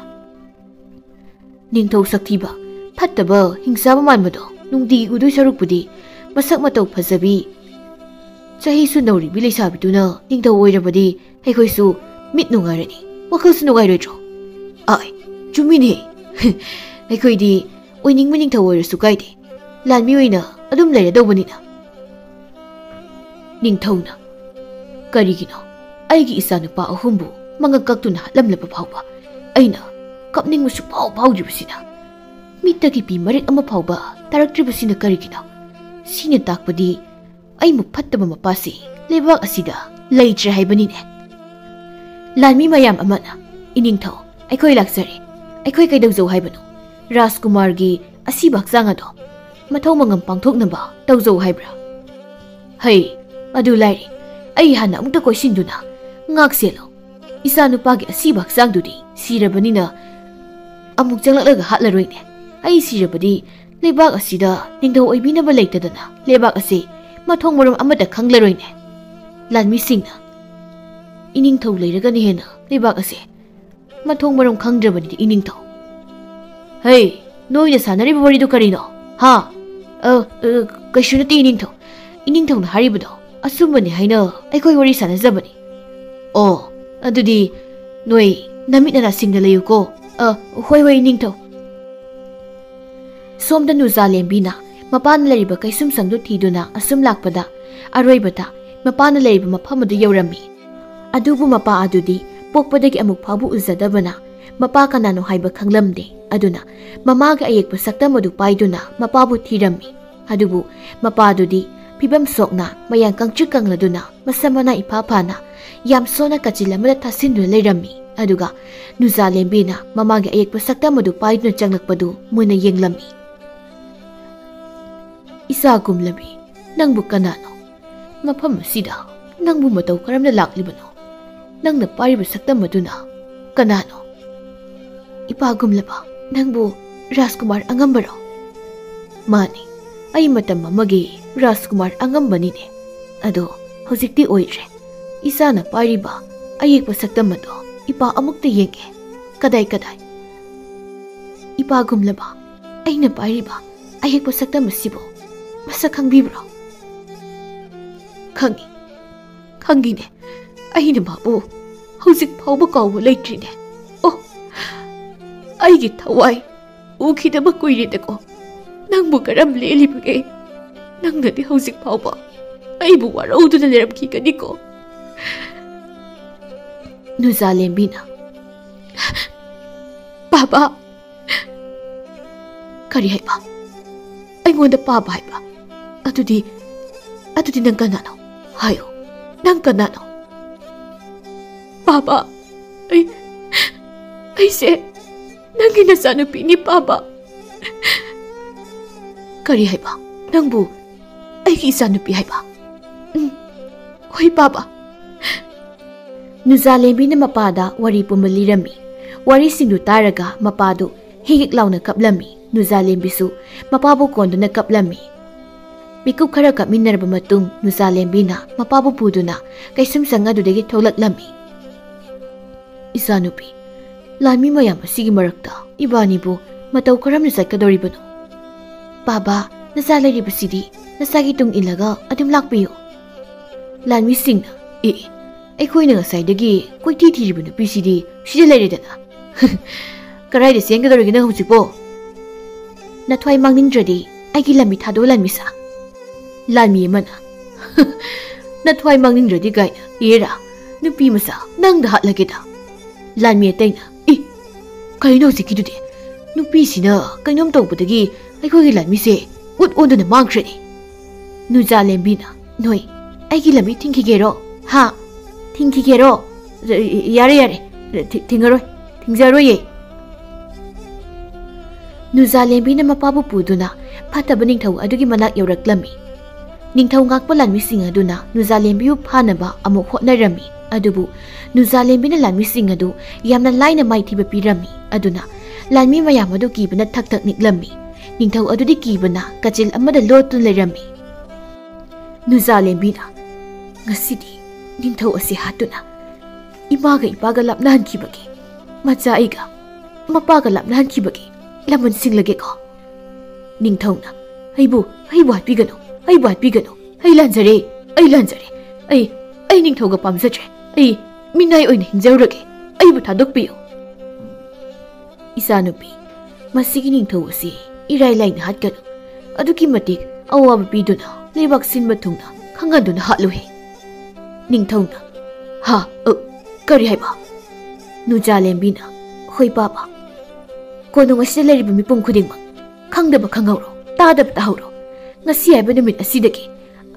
ꯅꯤꯡꯊꯧ ꯁꯛꯊꯤꯕ, ꯐꯠꯇꯕ, ꯍꯤꯡꯆꯥꯕ ꯃꯥꯟꯕꯗꯣ ꯅꯨꯡꯇꯤꯒꯤ ꯎꯗꯣꯏ ꯁꯔꯨꯛꯄꯨꯗꯤ, ꯃꯁꯛ ꯃꯇꯧ ꯐꯖꯕꯤ, ꯆꯍꯤꯁꯨ ꯅꯧꯔꯤꯕꯤ ꯂꯩꯁꯥꯕꯤꯗꯨꯅ ꯅꯤꯡꯊꯧ ꯑꯣꯏꯔꯕꯗꯤ ꯑꯩꯈꯣꯏꯁꯨ ꯃꯤꯠ ꯅꯨꯡꯉꯥꯏꯔꯅꯤ, ꯋꯥꯈꯜꯁꯨ ꯅꯨꯡꯉꯥꯏꯔꯣꯏꯗ꯭ꯔꯣ? ꯑꯥꯏ, ꯆꯨꯝꯃꯤꯅꯦ꯫ ꯑꯩꯈꯣꯏꯗꯤ ꯑꯣꯏꯅꯤꯡꯕ ꯅꯤꯡꯊꯧ ꯑꯣꯏꯔꯁꯨ ꯀꯥꯏꯗꯦ, ꯂꯥꯟꯃꯤ ꯑꯣꯏꯅ ꯑꯗꯨꯝ ꯂꯩꯔꯗꯧꯕꯅꯤꯅ꯫ ꯅꯤꯡꯊꯧꯅ, "ꯀꯔꯤꯒꯤꯅꯣ ꯑꯩꯒꯤ ꯏꯆꯥꯅꯨꯄꯥ ꯑꯍꯨꯝꯕꯨ ꯃꯉꯛ ꯀꯛꯇꯨꯅ ꯍꯥꯠꯂꯝꯂꯕ ꯐꯥꯎꯕ ꯑꯩꯅ ꯀꯞꯅꯤꯡꯕ ꯁꯨꯡꯐꯥꯎ ꯐꯥꯎꯗ꯭ꯔꯤꯕꯁꯤꯅ? ꯃꯤꯠꯇꯒꯤ ꯄꯤ ꯃꯔꯤꯛ ꯑꯃ ꯐꯥꯎꯕ ꯇꯥꯔꯛꯇ꯭ꯔꯤꯕꯁꯤꯅ ꯀꯔꯤꯒꯤꯅꯣ? ꯁꯤꯅ ꯇꯥꯛꯄꯗꯤ ꯑꯩꯃꯨꯛ ꯐꯠꯇꯕ ꯃꯄꯥꯁꯤ ꯂꯩꯕꯥꯛ ꯑꯁꯤꯗ ꯂꯩꯇ꯭ꯔꯦ ꯍꯥꯏꯕꯅꯤꯅꯦ꯫" ꯂꯥꯟꯃꯤ ꯃꯌꯥꯝ ꯑꯃꯅ, "ꯏꯅꯤꯡꯊꯧ, ꯑꯩꯈꯣꯏ ꯂꯥꯛꯆꯔꯦ꯫ ꯑꯩꯈꯣꯏ ꯀꯩꯗꯧꯖꯧ ꯍꯥꯏꯕꯅꯣ? ꯔꯥꯖꯀꯨꯃꯥꯔꯒꯤ ꯑꯁꯤꯕ ꯍꯛꯆꯥꯡ ꯑꯗꯣ ꯃꯊꯧ ꯃꯉꯝ ꯄꯥꯡꯊꯣꯛꯅꯕ ꯇꯧꯖꯧ ꯍꯥꯏꯕ꯭ꯔꯥ?" "ꯍꯩ, ꯑꯗꯨ ꯂꯥꯏꯔꯤ꯫ ꯑꯩ ꯍꯥꯟꯅ ꯑꯃꯨꯛꯇ ꯀꯣꯏꯁꯤꯟꯗꯨꯅ ꯉꯥꯛ ꯁꯦꯜꯂꯨ꯫ ꯏꯆꯥ ꯅꯨꯄꯥꯒꯤ ꯑꯁꯤꯕ ꯍꯛꯆꯥꯡꯗꯨꯗꯤ ꯁꯤꯔꯕꯅꯤꯅ ꯑꯃꯨꯛ ꯆꯪꯂꯛꯂꯒ ꯍꯥꯠꯂꯔꯣꯏꯅꯦ꯫ ꯑꯩ ꯁꯤꯔꯕꯗꯤ ꯂꯩꯕꯥꯛ ꯑꯁꯤꯗ ꯅꯤꯡꯊꯧ ꯑꯣꯏꯕꯤꯅꯕ ꯂꯩꯇꯗꯅ ꯂꯩꯕꯥꯛ ꯑꯁꯤ ꯃꯊꯣꯡ ꯃꯔꯝ ꯑꯃꯠꯇ ꯈꯪꯂꯔꯣꯏꯅꯦ꯫" ꯂꯥꯟꯃꯤꯁꯤꯡꯅ, "ꯏꯅꯤꯡꯊꯧ ꯂꯩꯔꯒꯅ ꯍꯦꯟꯅ ꯂꯩꯕꯥꯛ ꯑꯁꯦ ꯃꯊꯣꯡ ꯃꯔꯝ ꯈꯪꯗ꯭ꯔꯕꯅꯤꯗ, ꯏꯅꯤꯡꯊꯧ꯫" "ꯍꯩ, ꯅꯣꯏꯅ ꯁꯥꯟꯅꯔꯤꯕ ꯋꯥꯔꯤꯗꯨ ꯀꯔꯤꯅꯣ? ꯍꯥ?" "ꯑ, ꯑ, ꯀꯩꯁꯨ ꯅꯠꯇꯦ, ꯏꯅꯤꯡꯊꯧ꯫ ꯏꯅꯤꯡꯊꯧꯅ ꯍꯥꯏꯔꯤꯕꯗꯣ ꯑꯆꯨꯝꯕꯅꯤ ꯍꯥꯏꯅ ꯑꯩꯈꯣꯏ ꯋꯥꯔꯤ ꯁꯥꯟꯅꯖꯕꯅꯤ꯫" "ꯑꯣ, ꯑꯗꯨꯗꯤ ꯅꯣꯏ ꯅꯃꯤꯠ ꯅꯅꯥꯁꯤꯡꯅ ꯂꯩꯌꯨꯀꯣ꯫" "ꯑ, ꯍꯣꯏ, ꯍꯣꯏ, ꯏꯅꯤꯡꯊꯧ꯫" ꯁꯣꯝꯗ ꯅꯨꯖꯥ ꯂꯦꯝꯕꯤꯅ ꯃꯄꯥꯅ ꯂꯩꯔꯤꯕ ꯀꯩꯁꯨꯝꯁꯪꯗꯨ ꯊꯤꯗꯨꯅ ꯑꯁꯨꯝ ꯂꯥꯛꯄꯗ, ꯑꯔꯣꯏꯕꯗ ꯃꯄꯥꯅ ꯂꯩꯔꯤꯕ ꯃꯐꯝ ꯑꯗꯨ ꯌꯧꯔꯝꯃꯤ꯫ ꯑꯗꯨꯕꯨ ꯃꯄꯥ ꯑꯗꯨꯗꯤ ꯄꯣꯛꯄꯗꯒꯤ ꯑꯃꯨꯛ ꯐꯥꯎꯕ ꯎꯖꯗꯕꯅ, ꯃꯄꯥ ꯀꯅꯥꯅꯣ ꯍꯥꯏꯕ ꯈꯪꯂꯝꯗꯦ꯫ ꯑꯗꯨꯅ ꯃꯃꯥꯒꯤ ꯑꯌꯦꯛꯄ ꯁꯛꯇꯝ ꯑꯗꯨ ꯄꯥꯏꯗꯨꯅ ꯃꯄꯥꯕꯨ ꯊꯤꯔꯝꯃꯤ꯫ ꯑꯗꯨꯕꯨ ꯃꯄꯥꯗꯨꯗꯤ ꯐꯤꯕꯝ ꯁꯣꯛꯅ, ꯃꯌꯥꯡ ꯀꯪꯇ꯭ꯔꯤꯛ ꯀꯪꯂꯗꯨꯅ, ꯃꯁꯝ ꯃꯅꯥ ꯏꯐꯥ ꯐꯥꯅ, ꯌꯥꯝ ꯁꯣꯟꯅ ꯀꯥꯆꯤꯜ ꯑꯃꯗ ꯊꯥꯁꯤꯟꯗꯨꯅ ꯂꯩꯔꯝꯃꯤ꯫ ꯑꯗꯨꯒ ꯅꯨꯖꯥ ꯂꯦꯝꯕꯤꯅ ꯃꯃꯥꯒꯤ ꯑꯌꯦꯛꯄ ꯁꯛꯇꯝ ꯑꯗꯨ ꯄꯥꯏꯗꯨꯅ ꯆꯪꯂꯛꯄꯗꯨ ꯃꯨꯟꯅ ꯌꯦꯡꯂꯝꯃꯤ꯫ "ꯏꯆꯥ ꯒꯨꯝꯂꯕꯤ, ꯅꯪꯕꯨ ꯀꯅꯥꯅꯣ? ꯃꯐꯝ ꯑꯁꯤꯗ ꯅꯪꯕꯨ ꯃꯇꯧ ꯀꯔꯝꯅ ꯂꯥꯛꯂꯤꯕꯅꯣ? ꯅꯪꯅ ꯄꯥꯏꯔꯤꯕ ꯁꯛꯇꯝ ꯑꯗꯨꯅ ꯀꯅꯥꯅꯣ?" "ꯏꯄꯥ ꯒꯨꯝꯂꯕ, ꯅꯪꯕꯨ ꯔꯥꯖꯀꯨꯃꯥꯔ ꯑꯉꯝꯕꯔꯣ? ꯃꯥꯅꯤ, ꯑꯩ ꯃꯇꯝ ꯑꯃꯒꯤ ꯔꯥꯖꯀꯨꯃꯥꯔ ꯑꯉꯝꯕꯅꯤꯅꯦ꯫ ꯑꯗꯣ ꯍꯧꯖꯤꯛꯇꯤ ꯑꯣꯏꯗ꯭ꯔꯦ꯫ ꯏꯆꯥꯅ ꯄꯥꯏꯔꯤꯕ ꯑꯌꯦꯛꯄ ꯁꯛꯇꯝ ꯑꯗꯣ ꯏꯄꯥ ꯑꯃꯨꯛꯇ ꯌꯦꯡꯒꯦ꯫ ꯀꯗꯥꯏ ꯀꯗꯥꯏ? ꯏꯄꯥꯒꯨꯝꯂꯕ ꯑꯩꯅ ꯄꯥꯏꯔꯤꯕ ꯑꯌꯦꯛꯄ ꯁꯛꯇꯝ ꯑꯁꯤꯕꯨ ꯃꯁꯛ ꯈꯪꯕꯤꯕ꯭ꯔꯣ? ꯈꯪꯉꯤ, ꯈꯪꯉꯤꯅꯦ꯫ ꯑꯩꯅ ꯃꯥꯕꯨ ꯍꯧꯖꯤꯛ ꯐꯥꯎꯕ ꯀꯥꯎꯕ ꯂꯩꯇ꯭ꯔꯤꯅꯦ꯫ ꯑꯣ, ꯑꯩꯒꯤ ꯊꯋꯥꯏ, ꯎꯈꯤꯗꯕ ꯀꯨꯏꯔꯦꯗꯀꯣ꯫ ꯅꯪꯕꯨ ꯀꯔꯝ ꯂꯦꯜꯂꯤꯕꯒꯦ? ꯅꯪꯅꯗꯤ ꯍꯧꯖꯤꯛ ꯐꯥꯎꯕ ꯑꯩꯕꯨ ꯋꯥꯔꯧꯗꯨꯅ ꯂꯩꯔꯝꯈꯤꯒꯅꯤꯀꯣ꯫ ꯅꯨꯖꯥꯂꯦꯝꯕꯤꯅ, "ꯄꯥꯕ!" "ꯀꯔꯤ ꯍꯥꯏꯕ? ꯑꯩꯉꯣꯟꯗ ꯄꯥꯕ ꯍꯥꯏꯕ? ꯑꯗꯨꯗꯤ, ꯑꯗꯨꯗꯤ ꯅꯪ ꯀꯅꯥꯅꯣ? ꯍꯥꯏꯌꯨ, ꯅꯪ ꯀꯅꯥꯅꯣ?" "ꯄꯥꯕ, ꯑꯩ, ꯑꯩꯁꯦ ꯅꯪꯒꯤ ꯅꯆꯥꯅꯨꯄꯤꯅꯤ, ꯄꯥꯕ꯫" "ꯀꯔꯤ ꯍꯥꯏꯕ? ꯅꯪꯕꯨ ꯑꯩꯒꯤ ꯏꯆꯥꯅꯨꯄꯤ ꯍꯥꯏꯕ?" "ꯎꯝ, ꯍꯣꯏ, ꯄꯥꯕ꯫" ꯅꯨꯖꯥꯂꯦꯝꯕꯤꯅ ꯃꯄꯥꯗ ꯋꯥꯔꯤ ꯄꯨꯝꯕ ꯂꯤꯔꯝꯃꯤ꯫ ꯋꯥꯔꯤꯁꯤꯡꯗꯨ ꯇꯥꯔꯒ ꯃꯄꯥꯗꯨ ꯍꯤꯛ ꯍꯤꯛ ꯂꯥꯎꯅ ꯀꯞꯂꯝꯃꯤ꯫ ꯅꯨꯖꯥꯂꯦꯝꯕꯤꯁꯨ ꯃꯄꯥꯕꯨ ꯀꯣꯟꯗꯨꯅ ꯀꯞꯂꯝꯃꯤ꯫ ꯃꯤꯀꯨꯞ ꯈꯔ ꯀꯞꯃꯤꯟꯅꯔꯕ ꯃꯇꯨꯡ, ꯅꯨꯖꯥꯂꯦꯝꯕꯤꯅ ꯃꯄꯥꯕꯨ ꯄꯨꯗꯨꯅ ꯀꯩꯁꯨꯝꯁꯪ ꯑꯗꯨꯗꯒꯤ ꯊꯣꯛꯂꯛꯂꯝꯃꯤ꯫ "ꯏꯆꯥꯅꯨꯄꯤ, ꯂꯥꯟꯃꯤ ꯃꯌꯥꯝ ꯑꯁꯤꯒꯤ ꯃꯔꯛꯇ ꯏꯕꯥꯅꯤꯕꯨ ꯃꯇꯧ ꯀꯔꯝꯅ ꯆꯠꯀꯗꯧꯔꯤꯕꯅꯣ?" "ꯄꯥꯕ, ꯅꯆꯥ ꯂꯩꯔꯤꯕꯁꯤꯗꯤ ꯅꯆꯥꯒꯤ ꯇꯨꯡ ꯏꯜꯂꯒ ꯑꯗꯨꯝ ꯂꯥꯛꯄꯤꯌꯨ꯫" ꯂꯥꯟꯃꯤꯁꯤꯡꯅ, "ꯑꯦ, ꯑꯩꯈꯣꯏꯅ ꯉꯁꯥꯏꯗꯒꯤ ꯀꯣꯏꯊꯤ ꯊꯤꯔꯤꯕ ꯅꯨꯄꯤꯁꯤꯗꯤ ꯁꯤꯗ ꯂꯩꯔꯦꯗꯅ꯫ ꯀꯗꯥꯏꯗ ꯆꯦꯟꯒꯗꯧꯔꯤꯒꯦ ꯅꯪ ꯍꯧꯖꯤꯛꯄꯣ? ꯅꯊ꯭ꯋꯥꯏ ꯃꯥꯡꯅꯤꯡꯗ꯭ꯔꯗꯤ ꯑꯩꯒꯤ ꯂꯝꯕꯤ ꯊꯥꯗꯣꯛꯑꯣ, ꯂꯥꯟꯃꯤꯁꯥ꯫" ꯂꯥꯟꯃꯤ ꯑꯃꯅ, "ꯅꯊ꯭ꯋꯥꯏ ꯃꯥꯡꯅꯤꯡꯗ꯭ꯔꯗꯤ ꯀꯥꯏꯅ, ꯑꯦꯔꯥ, ꯅꯨꯄꯤ ꯃꯆꯥ, ꯅꯪꯗ ꯍꯥꯠꯂꯒꯦꯗ꯫" ꯂꯥꯟꯃꯤ ꯑꯇꯩꯅ, "ꯏ, ꯀꯩꯅꯣ ꯍꯧꯖꯤꯛꯀꯤꯗꯨꯗꯤ? ꯅꯨꯄꯤꯁꯤꯅ ꯀꯩꯅꯣꯝ ꯇꯧꯕꯗꯒꯤ ꯑꯩꯈꯣꯏꯒꯤ ꯂꯥꯟꯃꯤꯁꯦ ꯎꯠ ꯑꯣꯟꯗꯨꯅ ꯃꯥꯡꯈ꯭ꯔꯦꯅꯦ꯫" ꯅꯨꯖꯥꯂꯦꯝꯕꯤꯅ, "ꯅꯣꯏ ꯑꯩꯒꯤ ꯂꯝꯕꯤ ꯊꯤꯡꯈꯤꯒꯦꯔꯣ? ꯍꯥ? ꯊꯤꯡꯈꯤꯒꯦꯔꯣ?" "ꯌꯥꯔꯦ, ꯌꯥꯔꯦ꯫ ꯊꯤ-, ꯊꯤꯡꯉꯔꯣꯏ꯫ ꯊꯤꯡꯖꯔꯣꯏꯌꯦ꯫" ꯅꯨꯖꯥꯂꯦꯝꯕꯤꯅ ꯃꯄꯥꯕꯨ ꯄꯨꯗꯨꯅ ꯐꯠꯇꯕ ꯅꯤꯡꯊꯧ ꯑꯗꯨꯒꯤ ꯃꯅꯥꯛ ꯌꯧꯔꯛꯂꯝꯃꯤ꯫ ꯅꯤꯡꯊꯧ ꯉꯥꯛꯄ ꯂꯥꯟꯃꯤꯁꯤꯡ ꯑꯗꯨꯅ ꯅꯨꯖꯥꯂꯦꯝꯕꯤꯕꯨ ꯐꯥꯅꯕ ꯑꯃꯨꯛ ꯍꯣꯠꯅꯔꯝꯃꯤ, ꯑꯗꯨꯕꯨ ꯅꯨꯖꯥꯂꯦꯝꯕꯤꯅ ꯂꯥꯟꯃꯤꯁꯤꯡ ꯑꯗꯨ ꯌꯥꯝꯅ ꯂꯥꯏꯅ ꯃꯥꯏꯊꯤꯕ ꯄꯤꯔꯝꯃꯤ꯫ ꯑꯗꯨꯅ ꯂꯥꯟꯃꯤ ꯃꯌꯥꯝ ꯑꯗꯨ ꯀꯤꯕꯅ ꯊꯛ ꯊꯛ ꯅꯤꯛꯂꯝꯃꯤ꯫ ꯅꯤꯡꯊꯧ ꯑꯗꯨꯗꯤ ꯀꯤꯕꯅ ꯀꯆꯤꯜ ꯑꯃꯗ ꯂꯣꯠꯇꯨꯅ ꯂꯩꯔꯝꯃꯤ꯫ ꯅꯨꯖꯥ ꯂꯦꯝꯕꯤꯅ, "ꯉꯁꯤꯗꯤ ꯅꯤꯡꯊꯧ ꯑꯁꯤ ꯍꯥꯠꯇꯨꯅ ꯏꯃꯥꯒ ꯏꯄꯥꯒ ꯂꯥꯞꯅꯍꯟꯈꯤꯕꯒꯤ, ꯃꯆꯥ ꯑꯩꯒ ꯃꯄꯥꯒ ꯂꯥꯞꯅꯍꯟꯈꯤꯕꯒꯤ ꯂꯃꯟ ꯁꯤꯡꯂꯒꯦꯀꯣ?" ꯅꯤꯡꯊꯧꯅ, "ꯑꯩꯕꯨ, ꯑꯩꯕꯨ ꯍꯥꯠꯄꯤꯒꯅꯨ, ꯑꯩꯕꯨ ꯍꯥꯠꯄꯤꯒꯅꯨ꯫ ꯑꯩ ꯂꯥꯟꯖꯔꯦ, ꯑꯩ ꯂꯥꯟꯖꯔꯦ꯫ ꯑꯩ, ꯑꯩ ꯅꯤꯡꯊꯧꯒ ꯄꯥꯝꯖꯗ꯭ꯔꯦ꯫ ꯑꯩ ꯃꯤꯅꯥꯏ ꯑꯣꯏꯅ ꯍꯤꯡꯖꯔꯨꯔꯒꯦ꯫ ꯑꯩꯕꯨ ꯊꯥꯗꯣꯛꯄꯤꯌꯨ꯫" ꯏꯆꯥꯅꯨꯄꯤ, ꯃꯁꯤꯒꯤ ꯅꯤꯡꯊꯧ ꯑꯁꯤ ꯏꯔꯥꯏ ꯂꯥꯏꯅ ꯍꯥꯠꯀꯅꯨ꯫ ꯑꯗꯨꯛꯀꯤ ꯃꯇꯤꯛ ꯑꯋꯥꯕ ꯄꯤꯗꯨꯅ ꯂꯩꯕꯥꯛ ꯁꯤꯟꯕ ꯊꯨꯡꯅ ꯈꯪꯍꯟꯗꯨꯅ ꯍꯥꯠꯂꯨꯍꯦ꯫ ꯅꯤꯡꯊꯧꯅ, "ꯍꯥ? ꯑ, ꯀꯔꯤ ꯍꯥꯏꯕ?" ꯅꯨꯖꯥ ꯂꯦꯝꯕꯤꯅ, "ꯍꯣꯏ ꯄꯥꯕ, ꯀꯣꯅꯨꯡ ꯑꯁꯤꯗ ꯂꯩꯔꯤꯕ ꯃꯤꯄꯨꯝ ꯈꯨꯗꯤꯡꯃꯛ ꯈꯪꯗꯕ ꯈꯪꯍꯧꯔꯣ, ꯇꯥꯗꯕ ꯇꯥꯍꯧꯔꯣ꯫ ꯉꯁꯤ ꯍꯥꯏꯕ ꯅꯨꯃꯤꯠ ꯑꯁꯤꯗꯒꯤ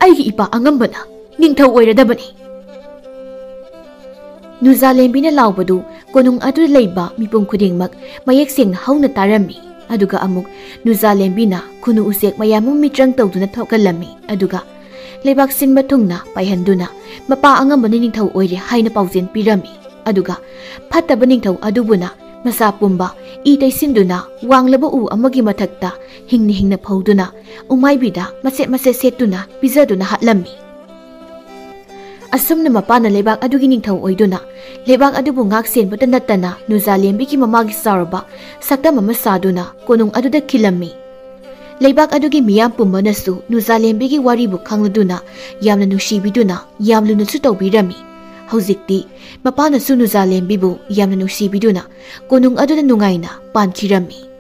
ꯑꯩꯒꯤ ꯏꯄꯥ ꯑꯉꯝꯕꯅ ꯅꯤꯡꯊꯧ ꯑꯣꯏꯔꯗꯕꯅꯤ꯫" ꯅꯨꯖꯥ ꯂꯦꯝꯕꯤꯅ ꯂꯥꯎꯕꯗꯨ ꯀꯣꯅꯨꯡ ꯑꯗꯨꯗ ꯂꯩꯕ ꯃꯤꯄꯨꯝ ꯈꯨꯗꯤꯡꯃꯛ ꯃꯌꯦꯛ ꯁꯦꯡꯅ ꯍꯧꯅ ꯇꯥꯔꯝꯃꯤ꯫ ꯑꯗꯨꯒ ꯑꯃꯨꯛ ꯅꯨꯖꯥ ꯂꯦꯝꯕꯤꯅ ꯈꯨꯅꯨ ꯎꯆꯦꯛ ꯃꯌꯥꯝ ꯑꯃ ꯃꯤꯇ꯭ꯔꯪ ꯇꯧꯗꯨꯅ ꯊꯣꯛꯍꯜꯂꯝꯃꯤ꯫ ꯑꯗꯨꯒ ꯂꯩꯕꯥꯛ ꯁꯤꯟꯕ ꯊꯨꯡꯅ ꯄꯥꯏꯍꯟꯗꯨꯅ ꯃꯄꯥ ꯑꯉꯝꯕꯅ ꯅꯤꯡꯊꯧ ꯑꯣꯏꯔꯦ ꯍꯥꯏꯅ ꯄꯥꯎꯖꯦꯜ ꯄꯤꯔꯝꯃꯤ꯫ ꯑꯗꯨꯒ ꯐꯠꯇꯕ ꯅꯤꯡꯊꯧ ꯑꯗꯨꯕꯨꯅ ꯃꯁꯥ ꯄꯨꯝꯕ ꯏ ꯇꯩꯁꯤꯟꯗꯨꯅ ꯋꯥꯡꯂꯕ ꯎ ꯑꯃꯒꯤ ꯃꯊꯛꯇ ꯍꯤꯡꯅ ꯍꯤꯡꯅ ꯐꯧꯗꯨꯅ ꯎꯃꯥꯏꯕꯤꯗ ꯃꯆꯦꯠ ꯃꯆꯦꯠ ꯁꯦꯠꯇꯨꯅ ꯄꯤꯖꯗꯨꯅ ꯍꯥꯠꯂꯝꯃꯤ꯫ ꯑꯁꯨꯝꯅ ꯃꯄꯥꯅ ꯂꯩꯕꯥꯛ ꯑꯗꯨꯒꯤ ꯅꯤꯡꯊꯧ ꯑꯣꯏꯗꯨꯅ ꯂꯩꯕꯥꯛ ꯑꯗꯨꯕꯨ ꯉꯥꯛ ꯁꯦꯟꯕꯇ ꯅꯠꯇꯅ ꯅꯨꯖꯥ ꯂꯦꯝꯕꯤꯒꯤ ꯃꯃꯥꯒꯤ ꯆꯥꯎꯔꯕ ꯁꯛꯇꯝ ꯑꯃ ꯁꯥꯗꯨꯅ ꯀꯣꯅꯨꯡ ꯑꯗꯨꯗ ꯈꯤꯜꯂꯝꯃꯤ꯫ ꯂꯩꯕꯥꯛ ꯑꯗꯨꯒꯤ ꯃꯤꯌꯥꯝ ꯄꯨꯝꯕꯅꯁꯨ ꯅꯨꯖꯥ ꯂꯦꯝꯕꯤꯒꯤ ꯋꯥꯔꯤꯕꯨ ꯈꯪꯂꯗꯨꯅ ꯌꯥꯝꯅ ꯅꯨꯡꯁꯤꯕꯤꯗꯨꯅ ꯌꯥꯝ ꯂꯨꯅꯁꯨ ꯇꯧꯕꯤꯔꯝꯃꯤ꯫ ꯍꯧꯖꯤꯛꯇꯤ ꯃꯄꯥꯅꯁꯨ ꯅꯨꯖꯥ ꯂꯦꯝꯕꯤꯕꯨ ꯌꯥꯝꯅ ꯅꯨꯡꯁꯤꯕꯤꯗꯨꯅ ꯀꯣꯅꯨꯡ ꯑꯗꯨꯗ ꯅꯨꯡꯉꯥꯏꯅ ꯄꯥꯟꯈꯤꯔꯝꯃꯤ꯫